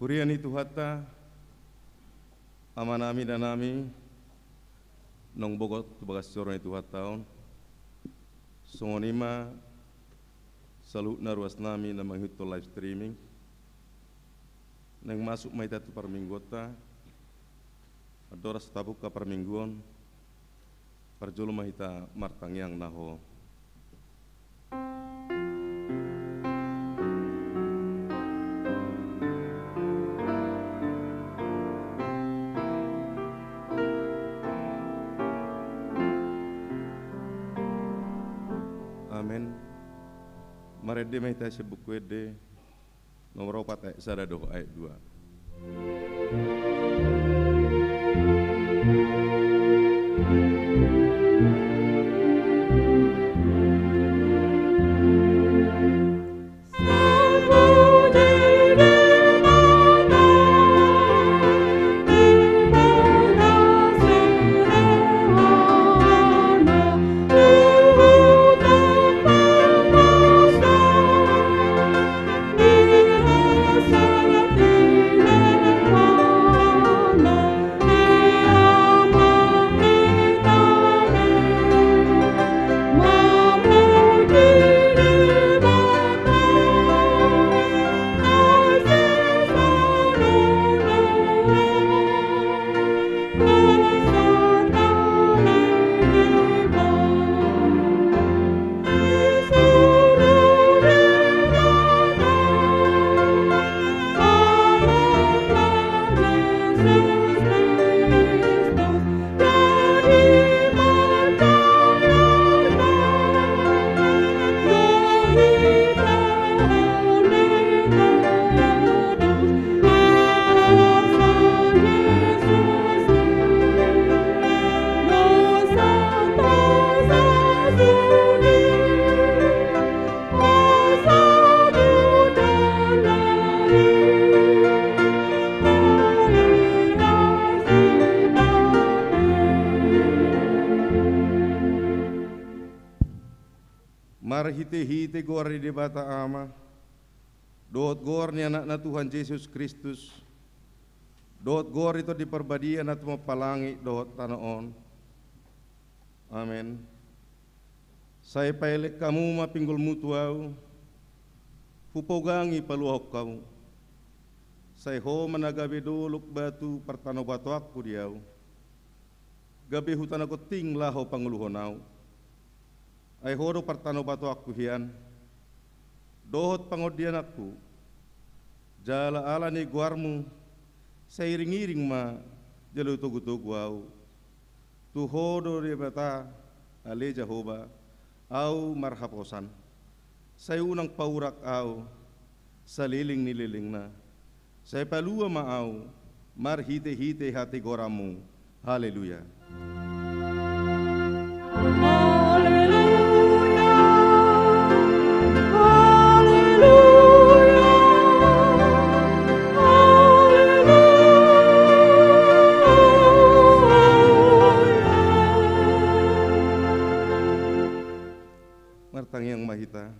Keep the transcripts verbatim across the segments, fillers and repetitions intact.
Huria ni Tuhanta, amanami, inanami, naung bogot tu bagas joro ni Tuhanta on. Songon i ma saluhutna ruasnami na mangihuthon live streaming. Naeng masuk ma hita tu parmingguonta. Andorang so tabuka parmingguon, parjolo ma hita martangiang na ho. Amen. Marende ma hita sian Buku Ende. Nomor opat ayat sada dohot ayat dua. Marhitehite goar ni Debata Ama, dohot goar ni Anakna Tuhan Jesus Kristus, dohot goar ni Tondi Parbadia na tumompa langit dohot tano on. Amen. Sai paelek hamu ma pinggolmu tu ahu, hupogangi paluahon hamu. Sai ho ma na gabe dolok batu partanobatoanku di ahu. Gabe huta na gonting laho pangoluhon ahu. Ai ho do partanobatoanku hian, dohot pangondiananku. Jala ala ni goarmu, sai iringiring ma jala hutogutogu ahu. Tu ho do Debata, ale Jahowa, ahu marhaposan. Sai unang paurak ahu saleleng ni lelengna. Sai palua ma ahu marhitehite hatigoranmu. Haleluya. Haleluya. Haleluya. Haleluya. Martangiang ma hita.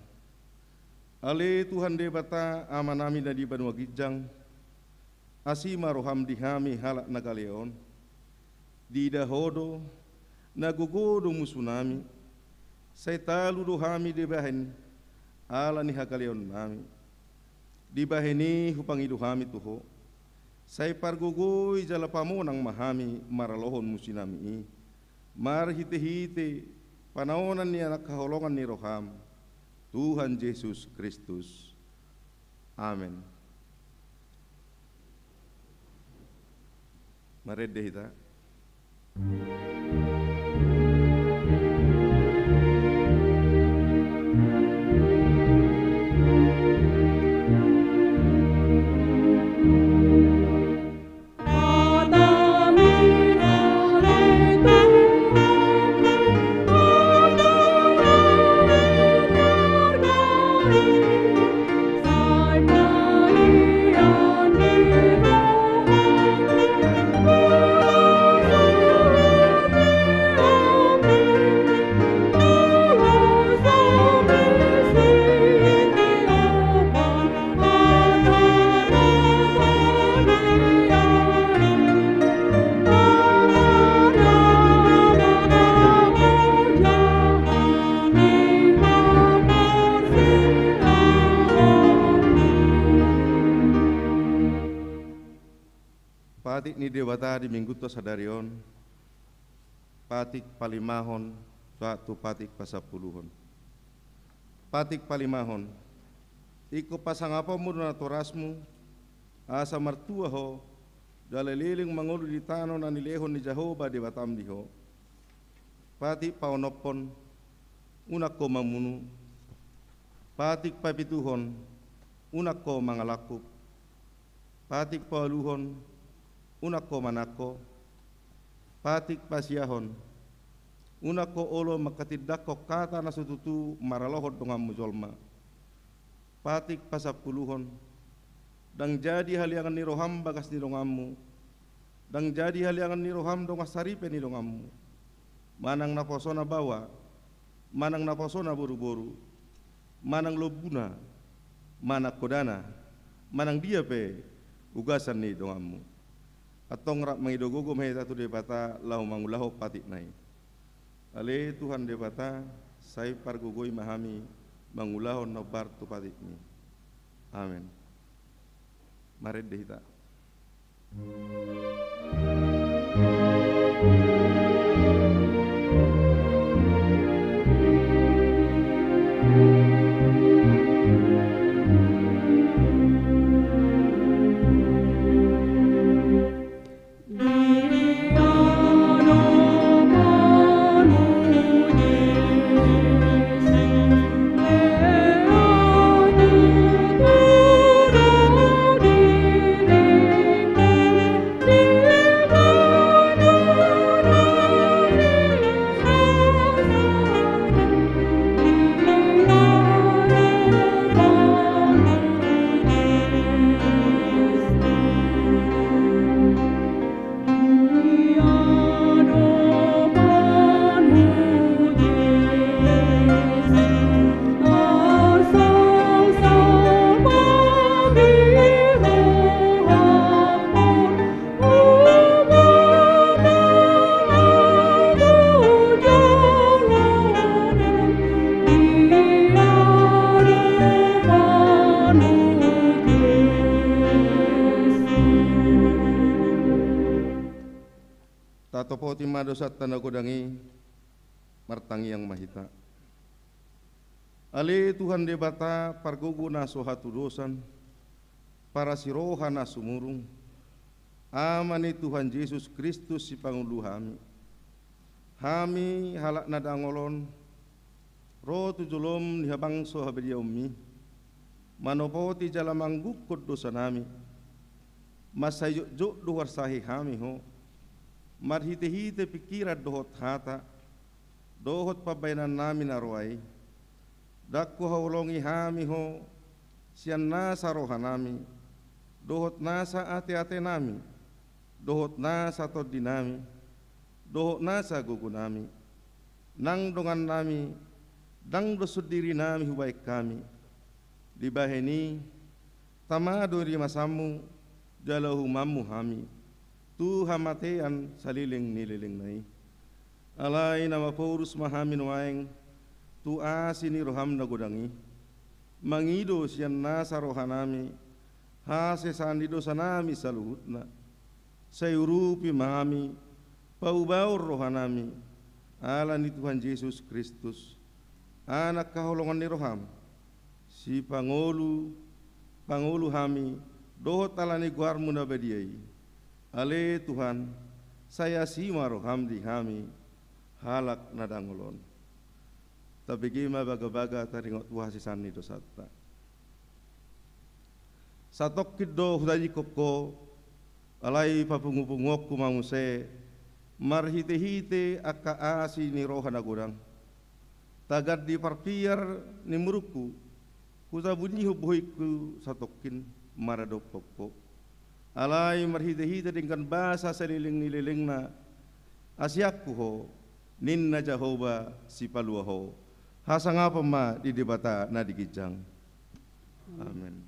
Ale Tuhan Debata, Amanami na di banua ginjang, asi ma roham di hami halak na gale on. Diida ho do, na gogo do musunami, sai talu do hami dibahen ala ni hagaleonnami. Dibahen i hupangido hami tu ho, sai pargogoi jala pamonang ma hami maralohon musunami i, marhitehite panaonan ni Anak haholongan ni roham, Tuhan Jesus Kristus. Amen. Marende hita. Debata di Minggunta sadari on, patik palimahon sahat tu patik pasampuluhon. Patik palimahon. Ingkon pasangaponmu do natorasmu, asa martua ho, jala leleng mangolu di tano na nilehon ni Jahowa Debatam di ho. Patik paonomhon, unang ho mamunu. Patik papituhon, unang ho mangalangkup. Patik paualuhon, unang ho manangko. Patik pasiahon, unang ho olo mangkatindangkon hata na so tutu maralohon donganmu jolma. Patik pasampuluhon, ndang jadi haleangan ni roham bagas ni donganmu, ndang jadi haleangan ni roham dongan saripe ni donganmu, manang naposona baoa, manang naposona boruboru, manang lombuna, manang hodana, manang dia pe ugasan ni donganmu. Antong rap mangido gogo ma hita tu Debata laho mangulahon patikna i. Ale Tuhan Debata, sai pargogoi ma hami mangulahon na hombar tu patikmi. Amen. Marende hita. Tatopoti ma dosanta na godang i, martangiang ma hita. Ale Tuhan Debata, pargogo na so hatudosan, parasi roha na sumurung, Ama ni Tuhan Jesus Kristus sipangolu hami. Hami halak na dangol on, ro tu jolom ni habangso habadiaonmi, manopoti jala manggungkon dosanami, mansai jotjot do huarsahi hami ho, marhitehite pingkiran dohot hata, dohot pambahenannami na roa i. Ndang huhaholongi hami ho sian nasa rohanami, dohot nasa ateatenami, dohot nasa tondinami, dohot nasa gogonami. Nang dongannami, ndang do sondirinami hubahen hami. Dibahen i, tama do rimasanmu, jala uhumanmu hami, tu hamatean saleleng ni lelengna i. Alai na maporus ma hami nuaeng, tu asi ni roham na godang i, mangido sian nasa rohanami, hasesaan ni dosanami saluhutna. Sai urupi ma hami, paubahon rohanami, ala ni Tuhan Jesus Kristus, Anak haholongan ni roham, sipangolu, pangolu hami, dohot ala ni goarmu na badia i. Ale Tuhan, sai asi ma roham di hami, halak na dangol on. Tabege ma bagabaga taringot tu hasesaan ni dosanta. Satongkin do hutadingkon ho, alai papungupunguonku ma muse, marhitehite angka asi ni roha na godang. Tagan di parpiar ni murukku, hutabunihon bohingku satongkin maradophon ho. Alai marhitehite denggan basa saleleng ni lelengna, asianku ho, ninna Jahowa sipalua ho. Hasangapon ma di Debata na di ginjang. Amen.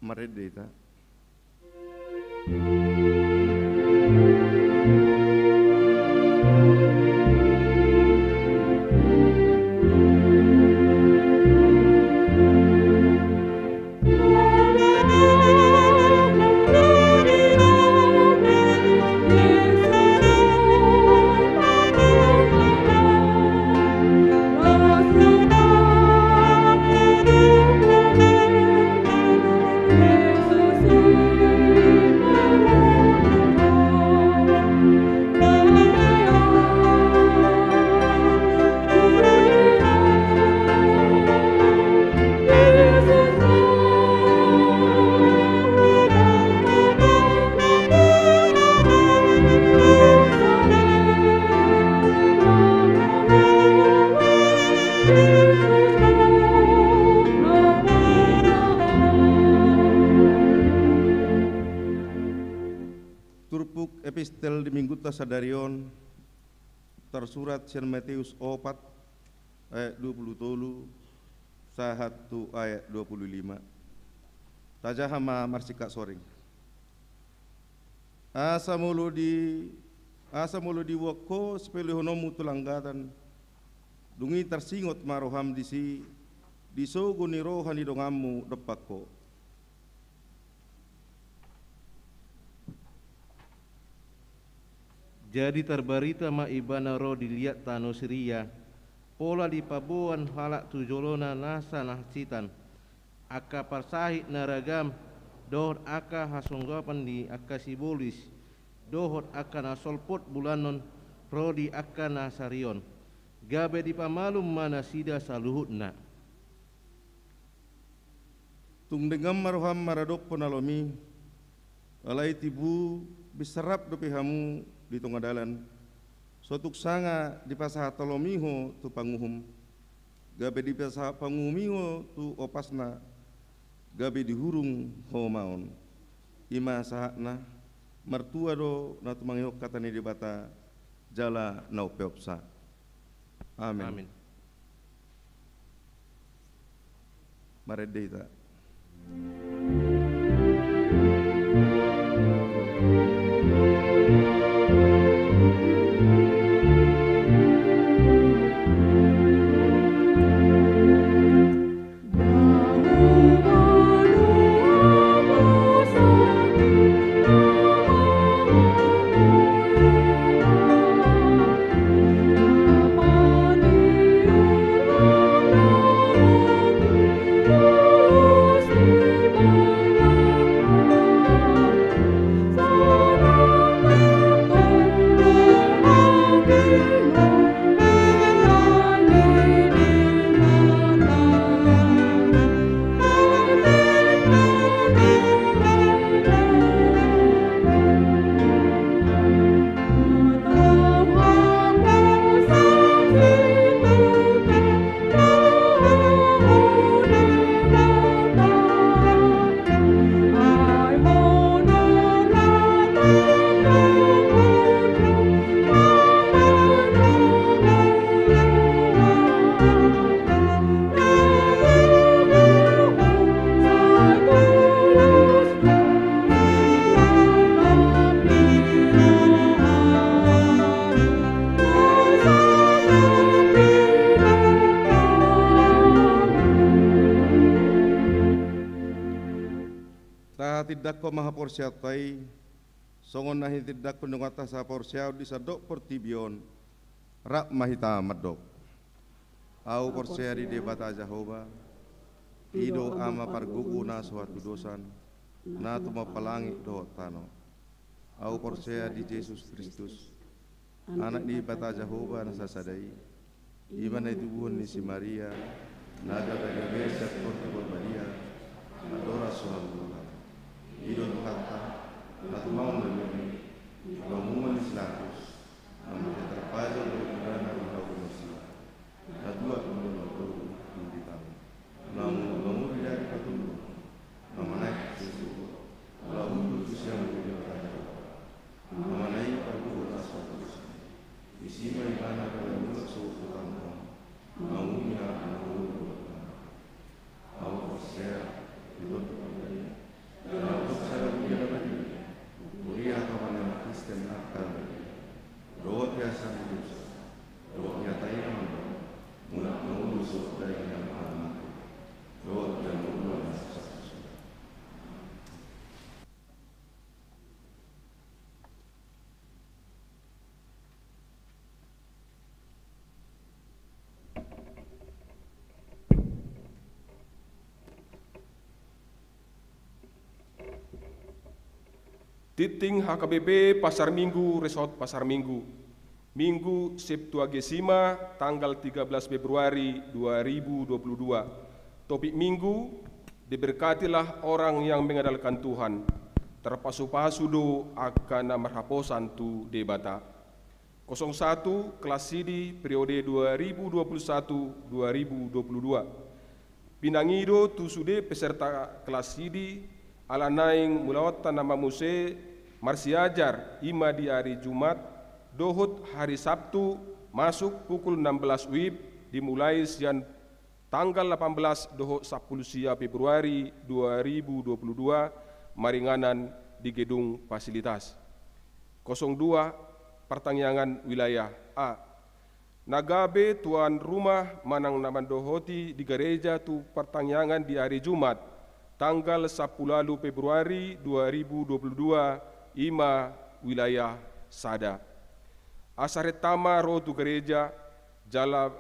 Marende hita. Minggunta sadari on tarsurat sian Mateus opat ayat dua pulu tolu sahat tu ayat dua pulu lima. Tajaha ma marsingkat soring. Asa molo di, asa molo diboan ho sipalehononmu tu langgatan, dung i tarsingot ma roham disi, di sogo ni roha ni donganmu dompak ho. Jadi tarbarita ma ibana ro di liat tano Siria, pola dipaboan halak tu jolona nasa na hansitan, angka parsahit na ragam, dohot angka hasonggapan ni angka sibolis, dohot angka na solpot bulanon, ro di angka na sarion. Gabe dipamalum ma nasida saluhutna. Tung denggan ma roham maradophon na lomi, alai tibu binsar rap dope hamu di tonga dalan, so tung sanga dipasahat na lomi ho tu panguhum, gabe dipasahat panguhum i ho tu opasna, gabe dihurung ho ma on. I ma sahatna. Martua do na tumangihon hata ni Debata jala na umpeopsa. Amin. Amin. Marende hita. Tahatindangkon ma haporseaonta i, songon na hinitindangkon ni dongan sahaporseaon di sandok portibi on. Rap ma hita mandok. Ahu porsea di Debata Jahowa, i do Ama pargogo na so hatudosan, na tumompa langit dohot tano. Ahu porsea di Jesus Kristus, Anak ni Debata Jahowa na sasada i, i ma na itubuhon ni si Maria, na gabe gabe sian Tondi Porbadia, na doras so halualuhon. I do Tuhanta, na tumaon na lobi, di panguhuman ni si Pilatus, na mate tarpajal do ibana di hau ni si. Na dua pulu lima tolu di taon. Na mangolu di daging patunduk. Na manaek tu surgo. Laho hundul tu siamun ni Debata Jahowa. Na manaek pargogo na so hatudosan. Disi ma ibana paimula so hutang on. Mangihut anak na mangolu. Ahu porsea di Tondi Porbadia. Jala ahu porsea di Tondi Porbadia. Huria hatopan ni halak Kristen angka na badia. Dohot di hasahatan ni dosa. Dohot di hata i na mandok. Mulak mangolu so hudai ni halak na mate. Dohot di hangoluan na so sasada. Tingting H K B P Pasar Minggu, Resort Pasar Minggu. Minggu Septuagesima, tanggal tiga belas Februari dua ribu dua puluh dua. Topik Minggu, diberkatilah orang yang mengandalkan Tuhan. Tarpasupasu do angka na marhaposan tu Debata. Kosong satu, kelas sidi periode dua ribu dua puluh satu dua ribu dua puluh dua. Pinangido tu sude peserta kelas sidi, ala naeng mulaonta nama muse Marsiajar i ma di ari Jumat dohot hari Sabtu, masuk pukul enam belas wib, dimulai sian tanggal delapan belas dohot sampulu sia Februari dua ribu dua puluh dua, maringanan di gedung fasilitas. Kosong dua, partangiangan wilayah. A. Na gabe tuan rumah manang na mandohoti di gareja tu partangiangan di ari Jumat, tanggal sampulu ualu Februari dua ribu dua puluh dua, i ma wilayah sada. Asa renta ma ro tu gareja, jala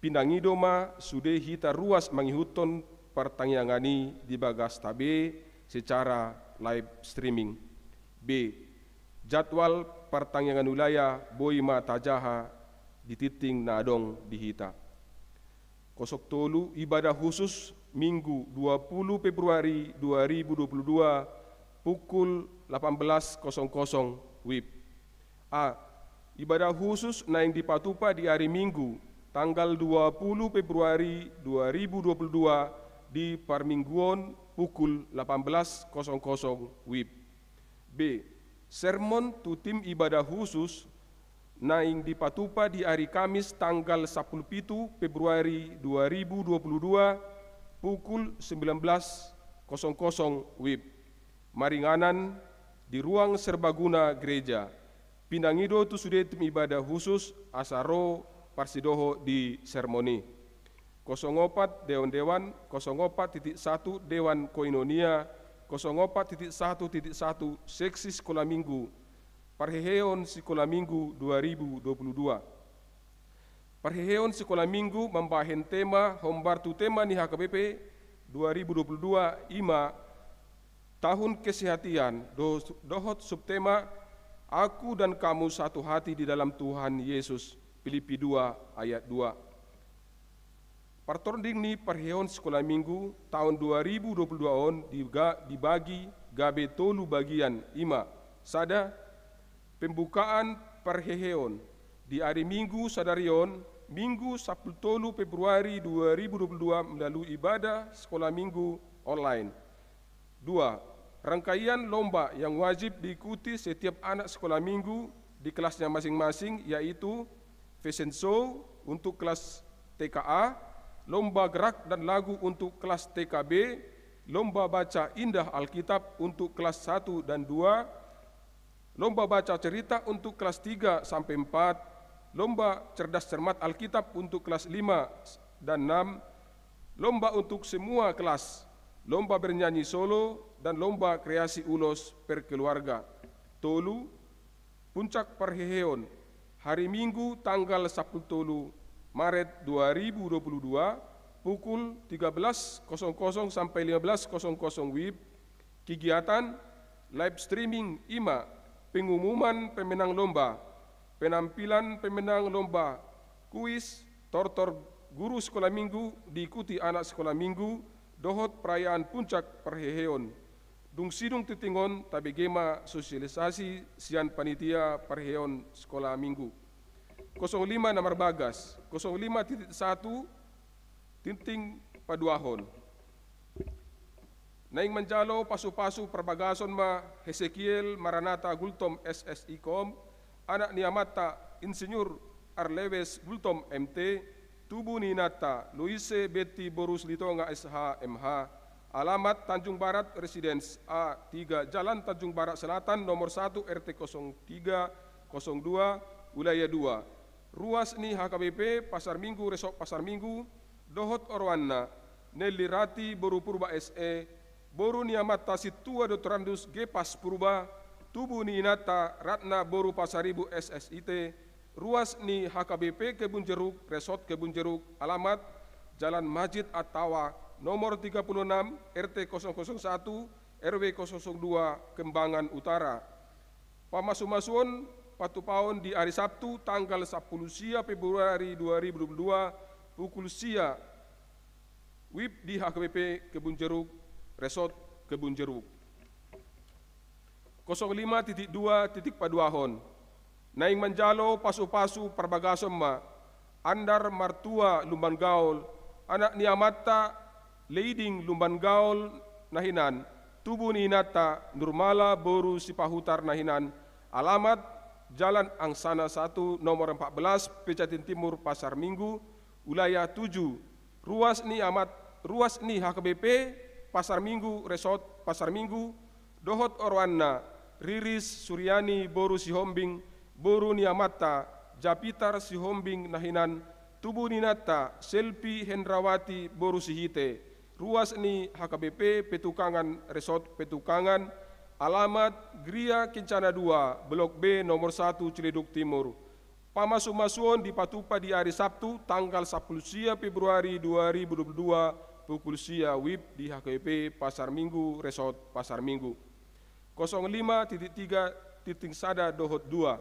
pinangido ma sude hita ruas mangihuthon partangiangan i di bagasta be secara live streaming. B. Jadwal partangiangan wilayah boi ma tajaha di tingting na adong di hita. Kosong tolu, ibadah khusus Minggu dua puluh Februari dua ribu dua puluh dua, pukul delapan belas kosong kosong wib. A. Ibadah khusus naeng dipatupa di ari Minggu, tanggal dua puluh Februari dua ribu dua puluh dua, di parmingguon pukul delapan belas kosong kosong wib. B. Sermon tu tim ibadah khusus naeng dipatupa di ari Kamis tanggal sampulu pitu Februari dua ribu dua puluh dua, pukul sembilan belas kosong kosong wib. Maringanan di ruang serbaguna gereja. Pinangido tu sude tim ibadah khusus asa ro parsidohot di sermon i. Kosong opat, dewan-dewan, kosong opat titik satu, dewan koinonia, kosong opat titik satu titik satu, seksi sikola minggu, parheheon sikola minggu dua ribu dua puluh dua. Parheheon sikola minggu mambahen tema hombar tu tema ni H K B P dua ribu dua puluh dua, i ma tahun kesehatan, do-, dohot subtema, Aku dan Kamu Satu Hati di Dalam Tuhan Yesus, Filipi dua ayat dua. Partording ni parheheon sikola minggu taon dua ribu dua puluh dua on diga-, dibagi gabe tolu bagian, i ma: sada, pembukaan parheheon di ari Minggu sadari on, Minggu sampulu tolu Februari dua ribu dua puluh dua, melalui ibadah sikola minggu online. Dua, rangkaian lomba yang wajib diikuti setiap anak sekolah minggu di kelasnya masing-masing, yaitu fashion show untuk kelas T K A, lomba gerak dan lagu untuk kelas T K B, lomba baca indah Alkitab untuk kelas satu dan dua, lomba baca cerita untuk kelas tiga sampai empat, lomba cerdas cermat Alkitab untuk kelas lima dan enam, lomba untuk semua kelas, lomba bernyanyi solo, dan lomba kreasi ulos per keluarga. Tolu, puncak parheheon, hari Minggu tanggal sampulu tolu Maret dua ribu dua puluh dua, pukul tiga belas kosong kosong sampai lima belas kosong kosong wib, kegiatan live streaming, i ma pengumuman pemenang lomba, penampilan pemenang lomba, kuis, tortor guru sekolah minggu diikuti anak sekolah minggu, dohot perayaan puncak parheheon. Dung sidung tingting on tabege ma sosialisasi sian panitia parheheon sekolah minggu. Kosong lima na marbagas, kosong lima titik satu, tingting paduahon. Naeng manjalo pasupasu parbagason ma Hesekiel Maranata Gultom S S I Kom, anak ni amanta Insinyur Arlewes Gultom M T, tubu ni inanta Loise Betti boru Silitonga S H M H, alamat Tanjung Barat Residence A tiga, Jalan Tanjung Barat Selatan nomor satu, R T kosong tiga kosong dua, Wilayah dua. Ruas ni H K B P Pasar Minggu, Resort Pasar Minggu, dohot oroanna, Nelly Rati boru Purba S E, boru ni amanta Sintua Doktorandus Gepas Purba, tubu ni inanta Ratna boru Pasaribu S S I T, ruas ni H K B P Kebun Jeruk, Resort Kebun Jeruk, alamat Jalan Masjid Attawa, nomor tiga puluh enam, R T kosong kosong satu, R W kosong kosong dua, Kembangan Utara. Pamasumasuon patupaon di ari Sabtu tanggal sampulu sia Februari dua ribu dua puluh dua, pukul sia wib di H K B P Kebun Jeruk, Resort Kebun Jeruk. Kosong lima titik dua titik paduahon. Naeng manjalo pasupasu parbagason ma Andar Martua Lumban Gaol, anak ni amanta Leiding Lumban Gaol na hinan, tubu ni inanta Nurmala boru Sipahutar na hinan, alamat Jalan Angsana satu, nomor empat belas, Pejaten Timur, Pasar Minggu, wilayah tujuh. Ruas ni amat, ruas ni H K B P Pasar Minggu, Resort Pasar Minggu, dohot oroanna, Riris Suryani boru Sihombing, boru ni amanta Japitar Sihombing na hinan, tubu ni inanta Selvi Hendrawati boru Sihite, ruas ni H K B P Petukangan, Resort Petukangan, alamat Gria Kencana dua, Blok B, nomor satu, Ciledug Timur. Pamasumasuon dipatupa di ari Sabtu, tanggal sampulu sia Februari dua ribu dua puluh dua, pukul sia W I B di H K B P Pasar Minggu, Resort Pasar Minggu. Kosong lima titik tiga titik sada dohot dua.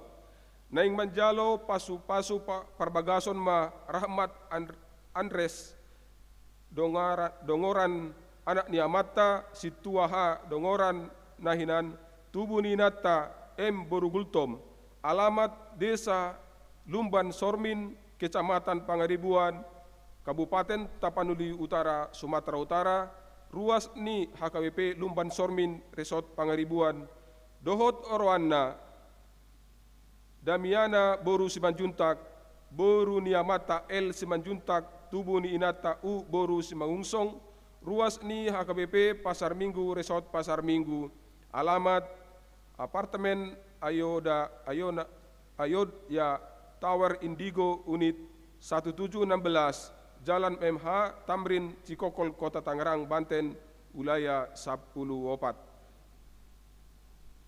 Naeng manjalo pasupasu pa-, parbagason ma Rahmat An-, Andres, Dongara-, Dongoran, anak ni amanta Sintua H Dongoran na hinan, tubu ni inanta M boru Gultom, alamat Desa Lumban Sormin, Kecamatan Pangaribuan, Kabupaten Tapanuli Utara, Sumatera Utara, ruas ni H K B P Lumban Sormin, Resort Pangaribuan, dohot oroanna, Damiana boru Simanjuntak, boru ni amanta L Simanjuntak, tubu ni inanta U boru Simanungsong, ruas ni H K B P Pasar Minggu, Resort Pasar Minggu, alamat apartemen Ayoda, Ayona, Ayoda Tower Indigo, unit satu tujuh enam belas, Jalan M H Tamrin, Cikokol, Kota Tangerang, Banten, wilayah sampulu opat.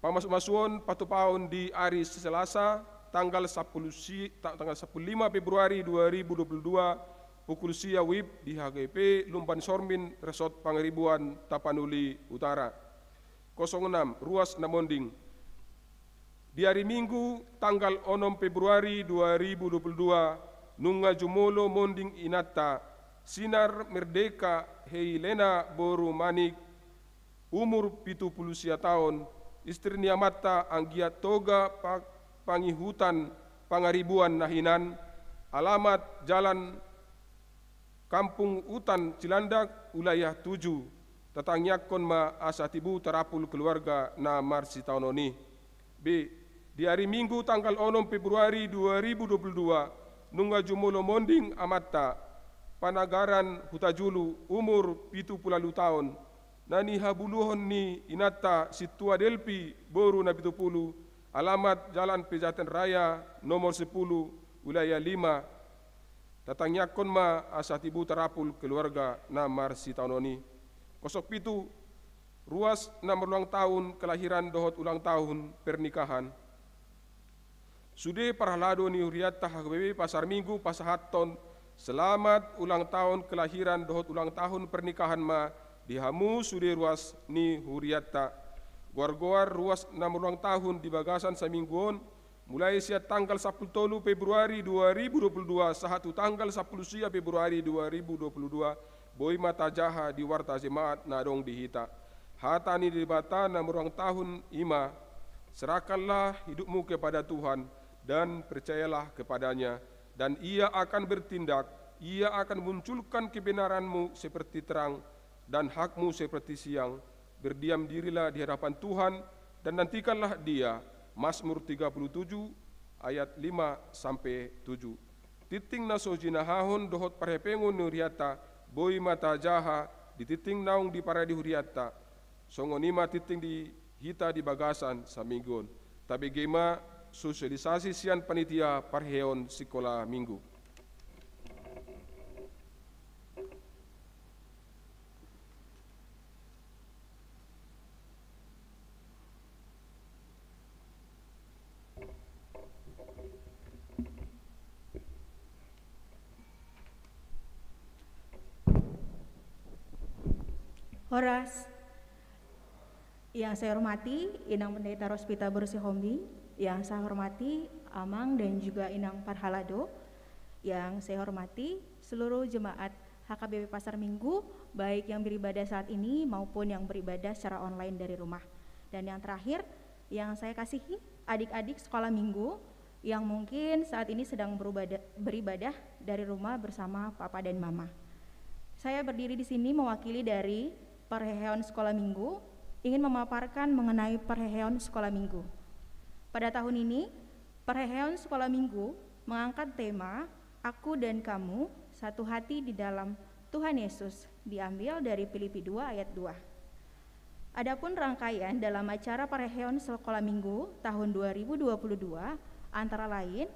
Pamasumasuon patupaon di ari Selasa, tanggal sampulu si-, ta-, tanggal sampulu lima Februari dua ribu dua puluh dua, pukul sia W I B di H K B P Lumban Sormin, Resort Pangaribuan, Tapanuli Utara. Kosong enam, ruas na monding. Di ari Minggu, tanggal onom Februari dua ribu dua puluh dua, nunga jumolo monding inanta, Sinar Merdeka Heilena boru Manik, umur pitu pulu sia taon, istri ni amanta Anggiat Toga Pa-, Pangihutan, Pangaribuan na hinan, alamat Jalan Kampung Utan Cilandak, wilayah tujuh. Tatangiangkon ma asa tibu tarapul keluarga na marsitaonon i. B. Di ari Minggu tanggal onom Februari dua ribu dua puluh dua, nunga jumolo monding amanta, Panagaran Hutajulu, umur pitu pulu ualu taon, na nihabuluhon ni inanta Sintua Delvi boru Napitupulu, alamat Jalan Pejaten Raya, nomor sepuluh, wilayah lima. Tatangiangkon ma asa tibu tarapul keluarga na marsitaonon i. Kosong pitu, ruas na marulang tahun kelahiran dohot ulang tahun pernikahan. Sude parhalado ni hurianta H K B P Pasar Minggu pasahathon selamat ulang tahun kelahiran dohot ulang tahun pernikahan ma di hamu sude ruas ni hurianta. Goar-goar ruas na marulang tahun di bagasan saminggu on, mulai sian tanggal sampulu tolu Februari dua ribu dua puluh dua sahat tu tanggal sampulu sia Februari dua ribu dua puluh dua, boi ma tajaha di warta jemaat na adong di hita. Hata ni Debata na marulang tahun i ma, "Serahkanlah hidupmu kepada Tuhan dan percayalah kepada-Nya, dan Ia akan bertindak, Ia akan munculkan kebenaranmu seperti terang dan hakmu seperti siang. Berdiam dirilah di hadapan Tuhan dan nantikanlah Dia." Mazmur tiga puluh tujuh ayat lima sampe tujuh. Tingting na so jinahahon dohot parhepengon ni hurianta, boi ma tajaha di tingting naung diparade hurianta. Songon i ma tingting di hita di bagasan saminggu on. Tabege ma sosialisasi sian panitia parheheon sikola minggu. Horas. Yang saya hormati Inang Pendeta Rospita Boru Sihombing, yang saya hormati Amang dan juga Inang Parhalado, yang saya hormati seluruh jemaat H K B P Pasar Minggu, baik yang beribadah saat ini maupun yang beribadah secara online dari rumah. Dan yang terakhir, yang saya kasihi adik-adik sekolah minggu yang mungkin saat ini sedang berubada-, beribadah dari rumah bersama papa dan mama. Saya berdiri di sini mewakili dari parheheon sekolah minggu, ingin memaparkan mengenai perheheon sekolah minggu. Pada tahun ini, perheheon sekolah minggu mengangkat tema Aku dan Kamu Satu Hati di Dalam Tuhan Yesus, diambil dari Filipi dua ayat dua. Adapun rangkaian dalam acara perheheon sekolah minggu tahun dua ribu dua puluh dua antara lain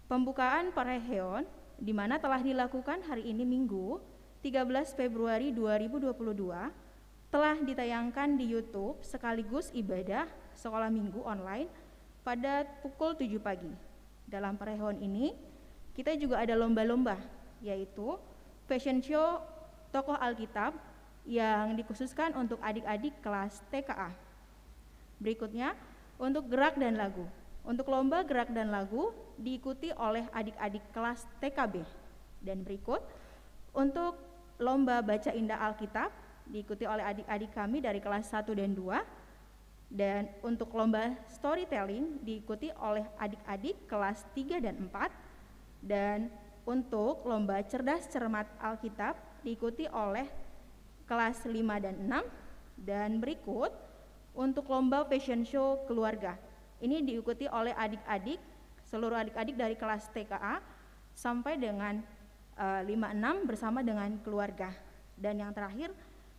pembukaan perheheon, di mana telah dilakukan hari ini Minggu, tiga belas Februari dua ribu dua puluh dua, telah ditayangkan di YouTube sekaligus ibadah sekolah minggu online pada pukul tujuh pagi. Dalam perheheon ini, kita juga ada lomba-lomba, yaitu fashion show tokoh Alkitab yang dikhususkan untuk adik-adik kelas T K A. Berikutnya, untuk gerak dan lagu. Untuk lomba gerak dan lagu diikuti oleh adik-adik kelas T K B. Dan berikut, untuk lomba baca indah Alkitab diikuti oleh adik-adik kami dari kelas satu dan dua. Dan untuk lomba storytelling diikuti oleh adik-adik kelas tiga dan empat. Dan untuk lomba cerdas cermat Alkitab diikuti oleh kelas lima dan enam. Dan berikut, untuk lomba fashion show keluarga. Ini diikuti oleh adik-adik, seluruh adik-adik dari kelas T K A sampai dengan, eh, lima enam bersama dengan keluarga. Dan yang terakhir,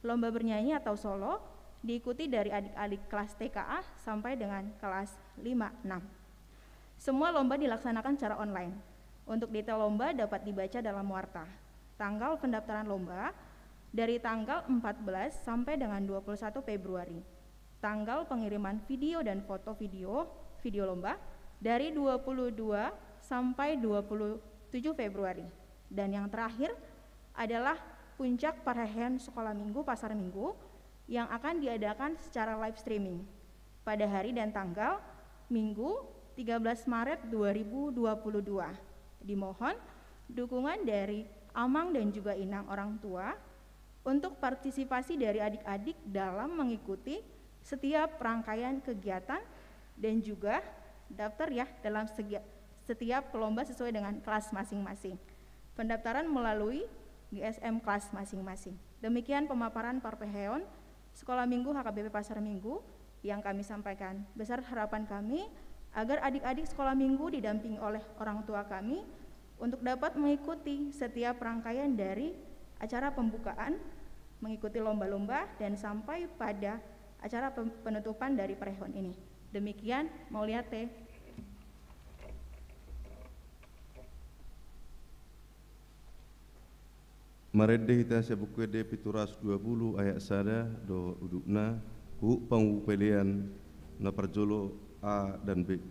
lomba bernyanyi atau solo diikuti dari adik-adik kelas T K A sampai dengan kelas lima enam. Semua lomba dilaksanakan secara online. Untuk detail lomba dapat dibaca dalam warta. Tanggal pendaftaran lomba dari tanggal empat belas sampai dengan dua puluh satu Februari. Tanggal pengiriman video dan foto video, video lomba dari dua puluh dua sampai dua puluh tujuh Februari. Dan yang terakhir adalah puncak perheheon sekolah minggu Pasar Minggu yang akan diadakan secara live streaming pada hari dan tanggal Minggu tiga belas Maret dua ribu dua puluh dua. Dimohon dukungan dari amang dan juga inang orang tua untuk partisipasi dari adik-adik dalam mengikuti setiap rangkaian kegiatan dan juga daftar, ya, dalam segi-, setiap lomba sesuai dengan kelas masing-masing. Pendaftaran melalui G S M kelas masing-masing. Demikian pemaparan perheheon Sekolah Minggu H K B P Pasar Minggu yang kami sampaikan. Besar harapan kami agar adik-adik Sekolah Minggu didampingi oleh orang tua kami untuk dapat mengikuti setiap rangkaian dari acara pembukaan, mengikuti lomba-lomba, dan sampai pada acara pem-, penutupan dari perheheon ini. Demikian, mauliate. Marende hita sian Buku Ende pitu ratus dua puluh ayat sada dohot udutna, huhut panguhuk pelean na parjolo A dan B.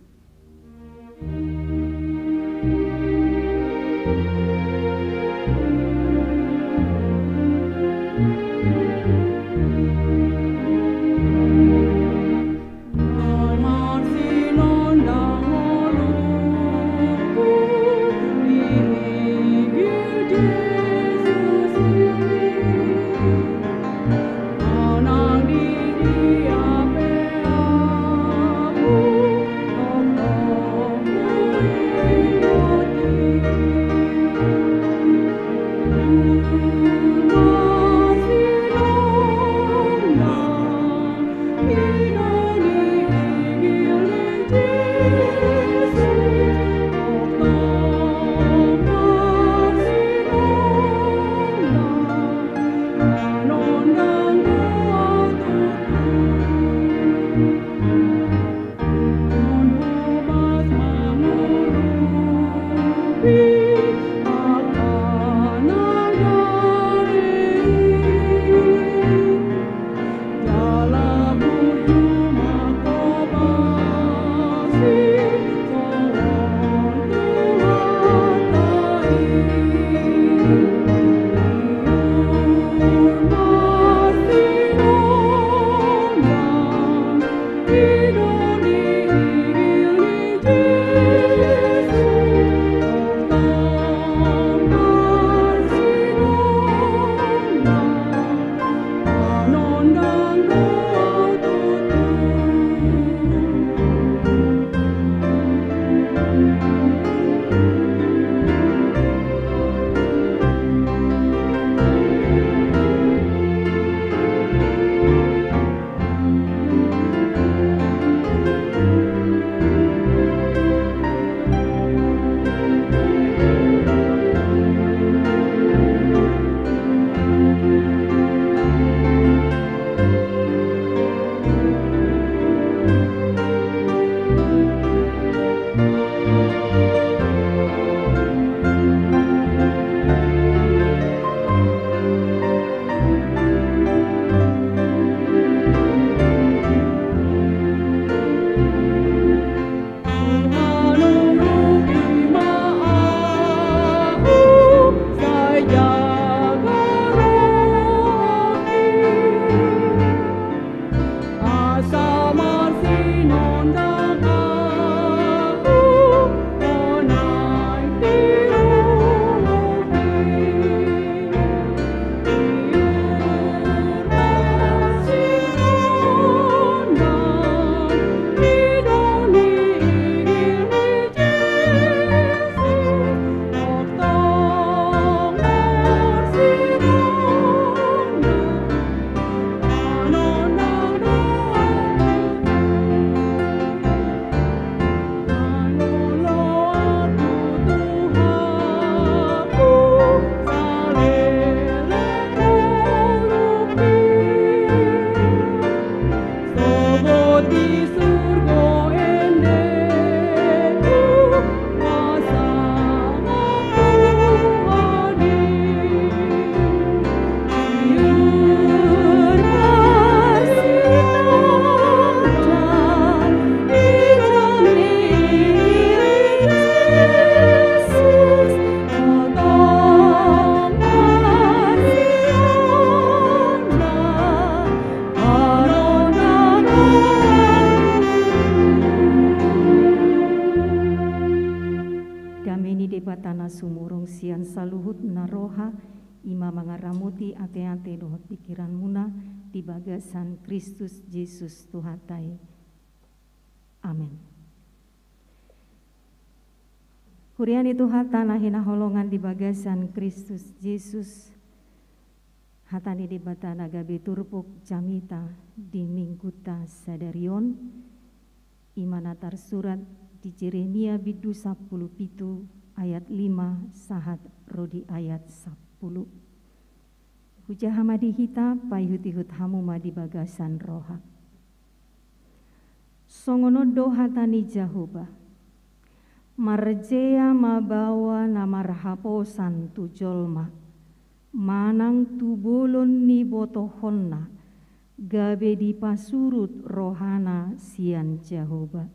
Debata na sumurung sian saluhut na roha, i ma mangaramoti ateate dohot pikiranmuna di bagasan Kristus Jesus Tuhanta i. Amen. Huria ni Tuhanta na hinaholongan di bagasan Kristus Jesus, hata ni Debata na gabe turpuk jamita di mingguta sadari on, i ma na tarsurat di Jeremia bindu sampulu pitu ayat lima sahat ro di ayat sampulu. Hujaha ma di hita, paihut-ihut hamu ma di bagasan roha. Songon on do hata ni Jahowa: Marjea ma baoa na marhaposan tu jolma, manang tu bolon ni botohonna, gabe dipasurut rohana sian Jahowa.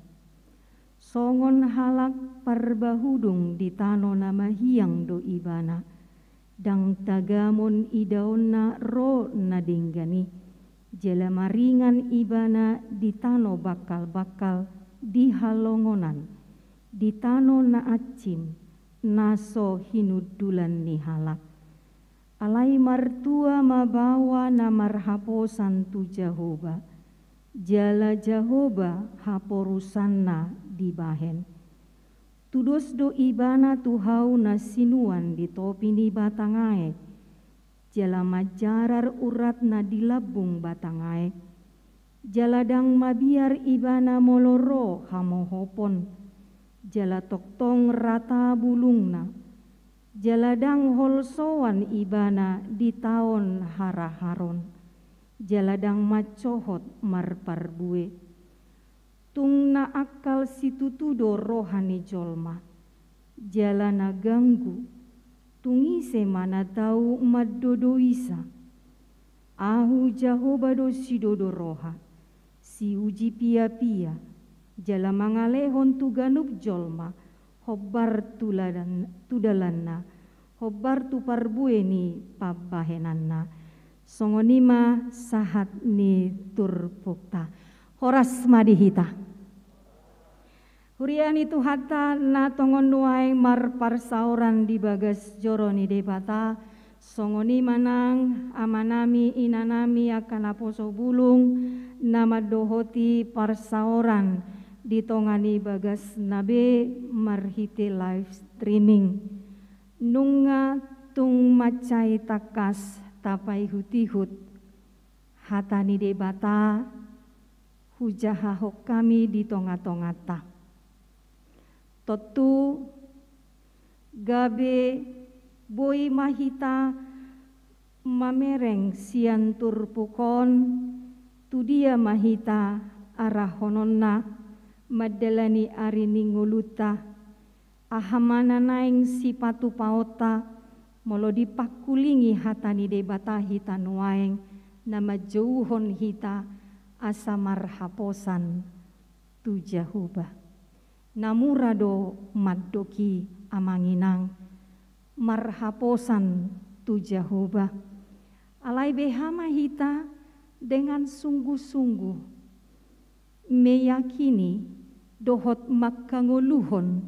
Songon halak parbahudung di tano na mahiang do ibana, ndang tagamon idaonna ro na denggan i, jala maringan ibana di tano bangkal-bangkal di halongonan, di tano na ansim, na so hinundulan ni halak. Alai martua ma baoa na marhaposan tu Jahowa, jala Jahowa haporusanna dibahen. Tudos do ibana tu hau na sinuan di topi ni batang aek, jala manjarar uratna di lambung batang aek. Jala ndang mabiar ibana molo ro hamohopon, jala tongtong rata bulungna. Jala ndang holsoan ibana di taon haraharon, jala ndang mansohot marparbue. Tung na angkal situtu do roha ni jolma, jala na ganggu, tung ise ma na tau mandodoisa? Ahu Jahowa do sidodo roha, siuji piapia, jala mangalehon tu ganup jolma, hombar tu ladan-, tu dalanna, hombar tu parbue ni pambahenanna. Songon i ma sahat ni turpukta. Horas ma di hita. Huria ni Tuhanta na tongon nuaeng marparsaoran di bagas joro ni Debata, songon i ma nang amanami, inanami, angka naposo bulung, na mandohoti parsaoran di tonga ni bagasna be marhite live streaming. Nunga tung mansai tangkas tapaihut-ihut hata ni Debata, hujahahon hami di tonga-tonganta. Tontu gabe boi ma hita mamereng sian turpuk on, tu dia ma hita arahononna mandalani ari ni ngolunta. Aha ma na naeng sipatupaonta, molo dipangkulingi hata ni Debata hita nuaeng, na manjouhon hita asa marhaposan tu Jahowa. Na mura do mandok i, amang inang, marhaposan tu Jahowa. Alai beha ma hita dengan sungguh-sungguh meyakini dohot mangkangoluhon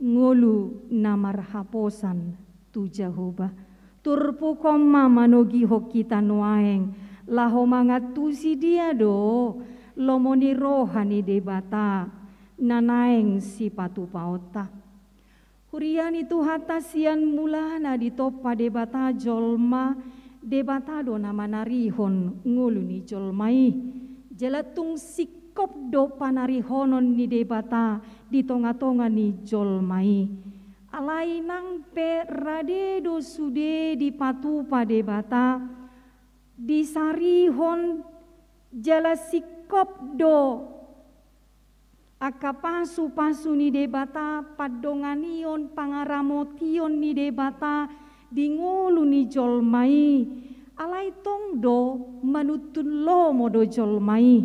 ngolu na marhaposan tu Jahowa. Turpuk on ma manogihon hita nuaeng laho mangantusi dia do lomo ni roha ni Debata na naeng sipatupaonta. Huria ni Tuhanta, sian mulana ditompa Debata jolma, Debata do na manarihon ngolu ni jolma i. Jala tung singkop do panarihonon ni Debata di tonga-tonga ni jolma i. Alai nang pe rade do sude dipatupa Debata, disarihon jala singkop do angka pasu-pasu ni Debata, pandonganion, pangaramotion ni Debata di ngolu ni jolma i. Alai tong do manuntun lomo do jolma i.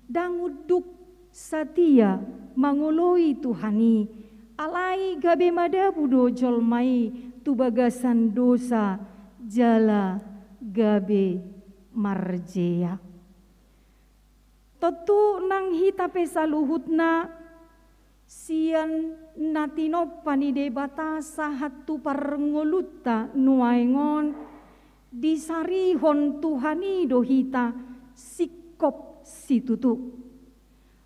Ndang unduk satia mangoloi Tuhan i. Alai gabe madabu do jolma i tu bagasan dosa jala gabe marjea. Tontu nang hita pe saluhutna Sian na tinompa ni Debata sahat tu parngolunta nuaeng on, disarihon Tuhan i do hita singkop situtu.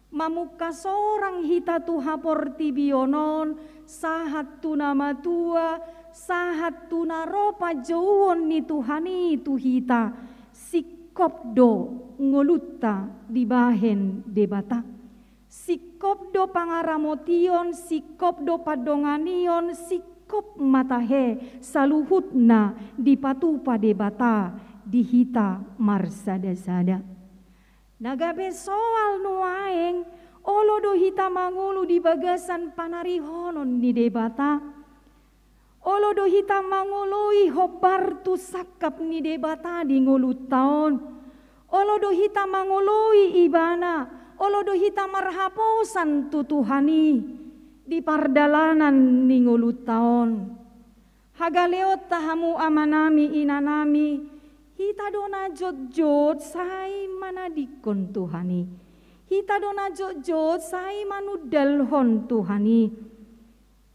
Mamungka sorang hita tu haportibion on, sahat tu na matua, sahat tu na ro panjouon ni Tuhan i tu hita, singkop do ngolunta dibahen Debata. Singkop do pangaramotion, singkop do pandonganion, singkop ma tahe saluhutna dipatupa Debata di hita marsada-sada. Na gabe soal nuaeng, olo do hita mangolu di bagasan panarihonon ni Debata. Olo do hita mangoloi hombar tu sangkap ni Debata di ngolunta on. Olo do hita mangoloi Ibana, olo do hita marhaposan tu Tuhan i di pardalanan ni ngolunta on. Hagaleonta hamu amanami, inanami, hita do na jotjot sai manadingkon Tuhan i. Hita do na jotjot sai manundalhon Tuhan i.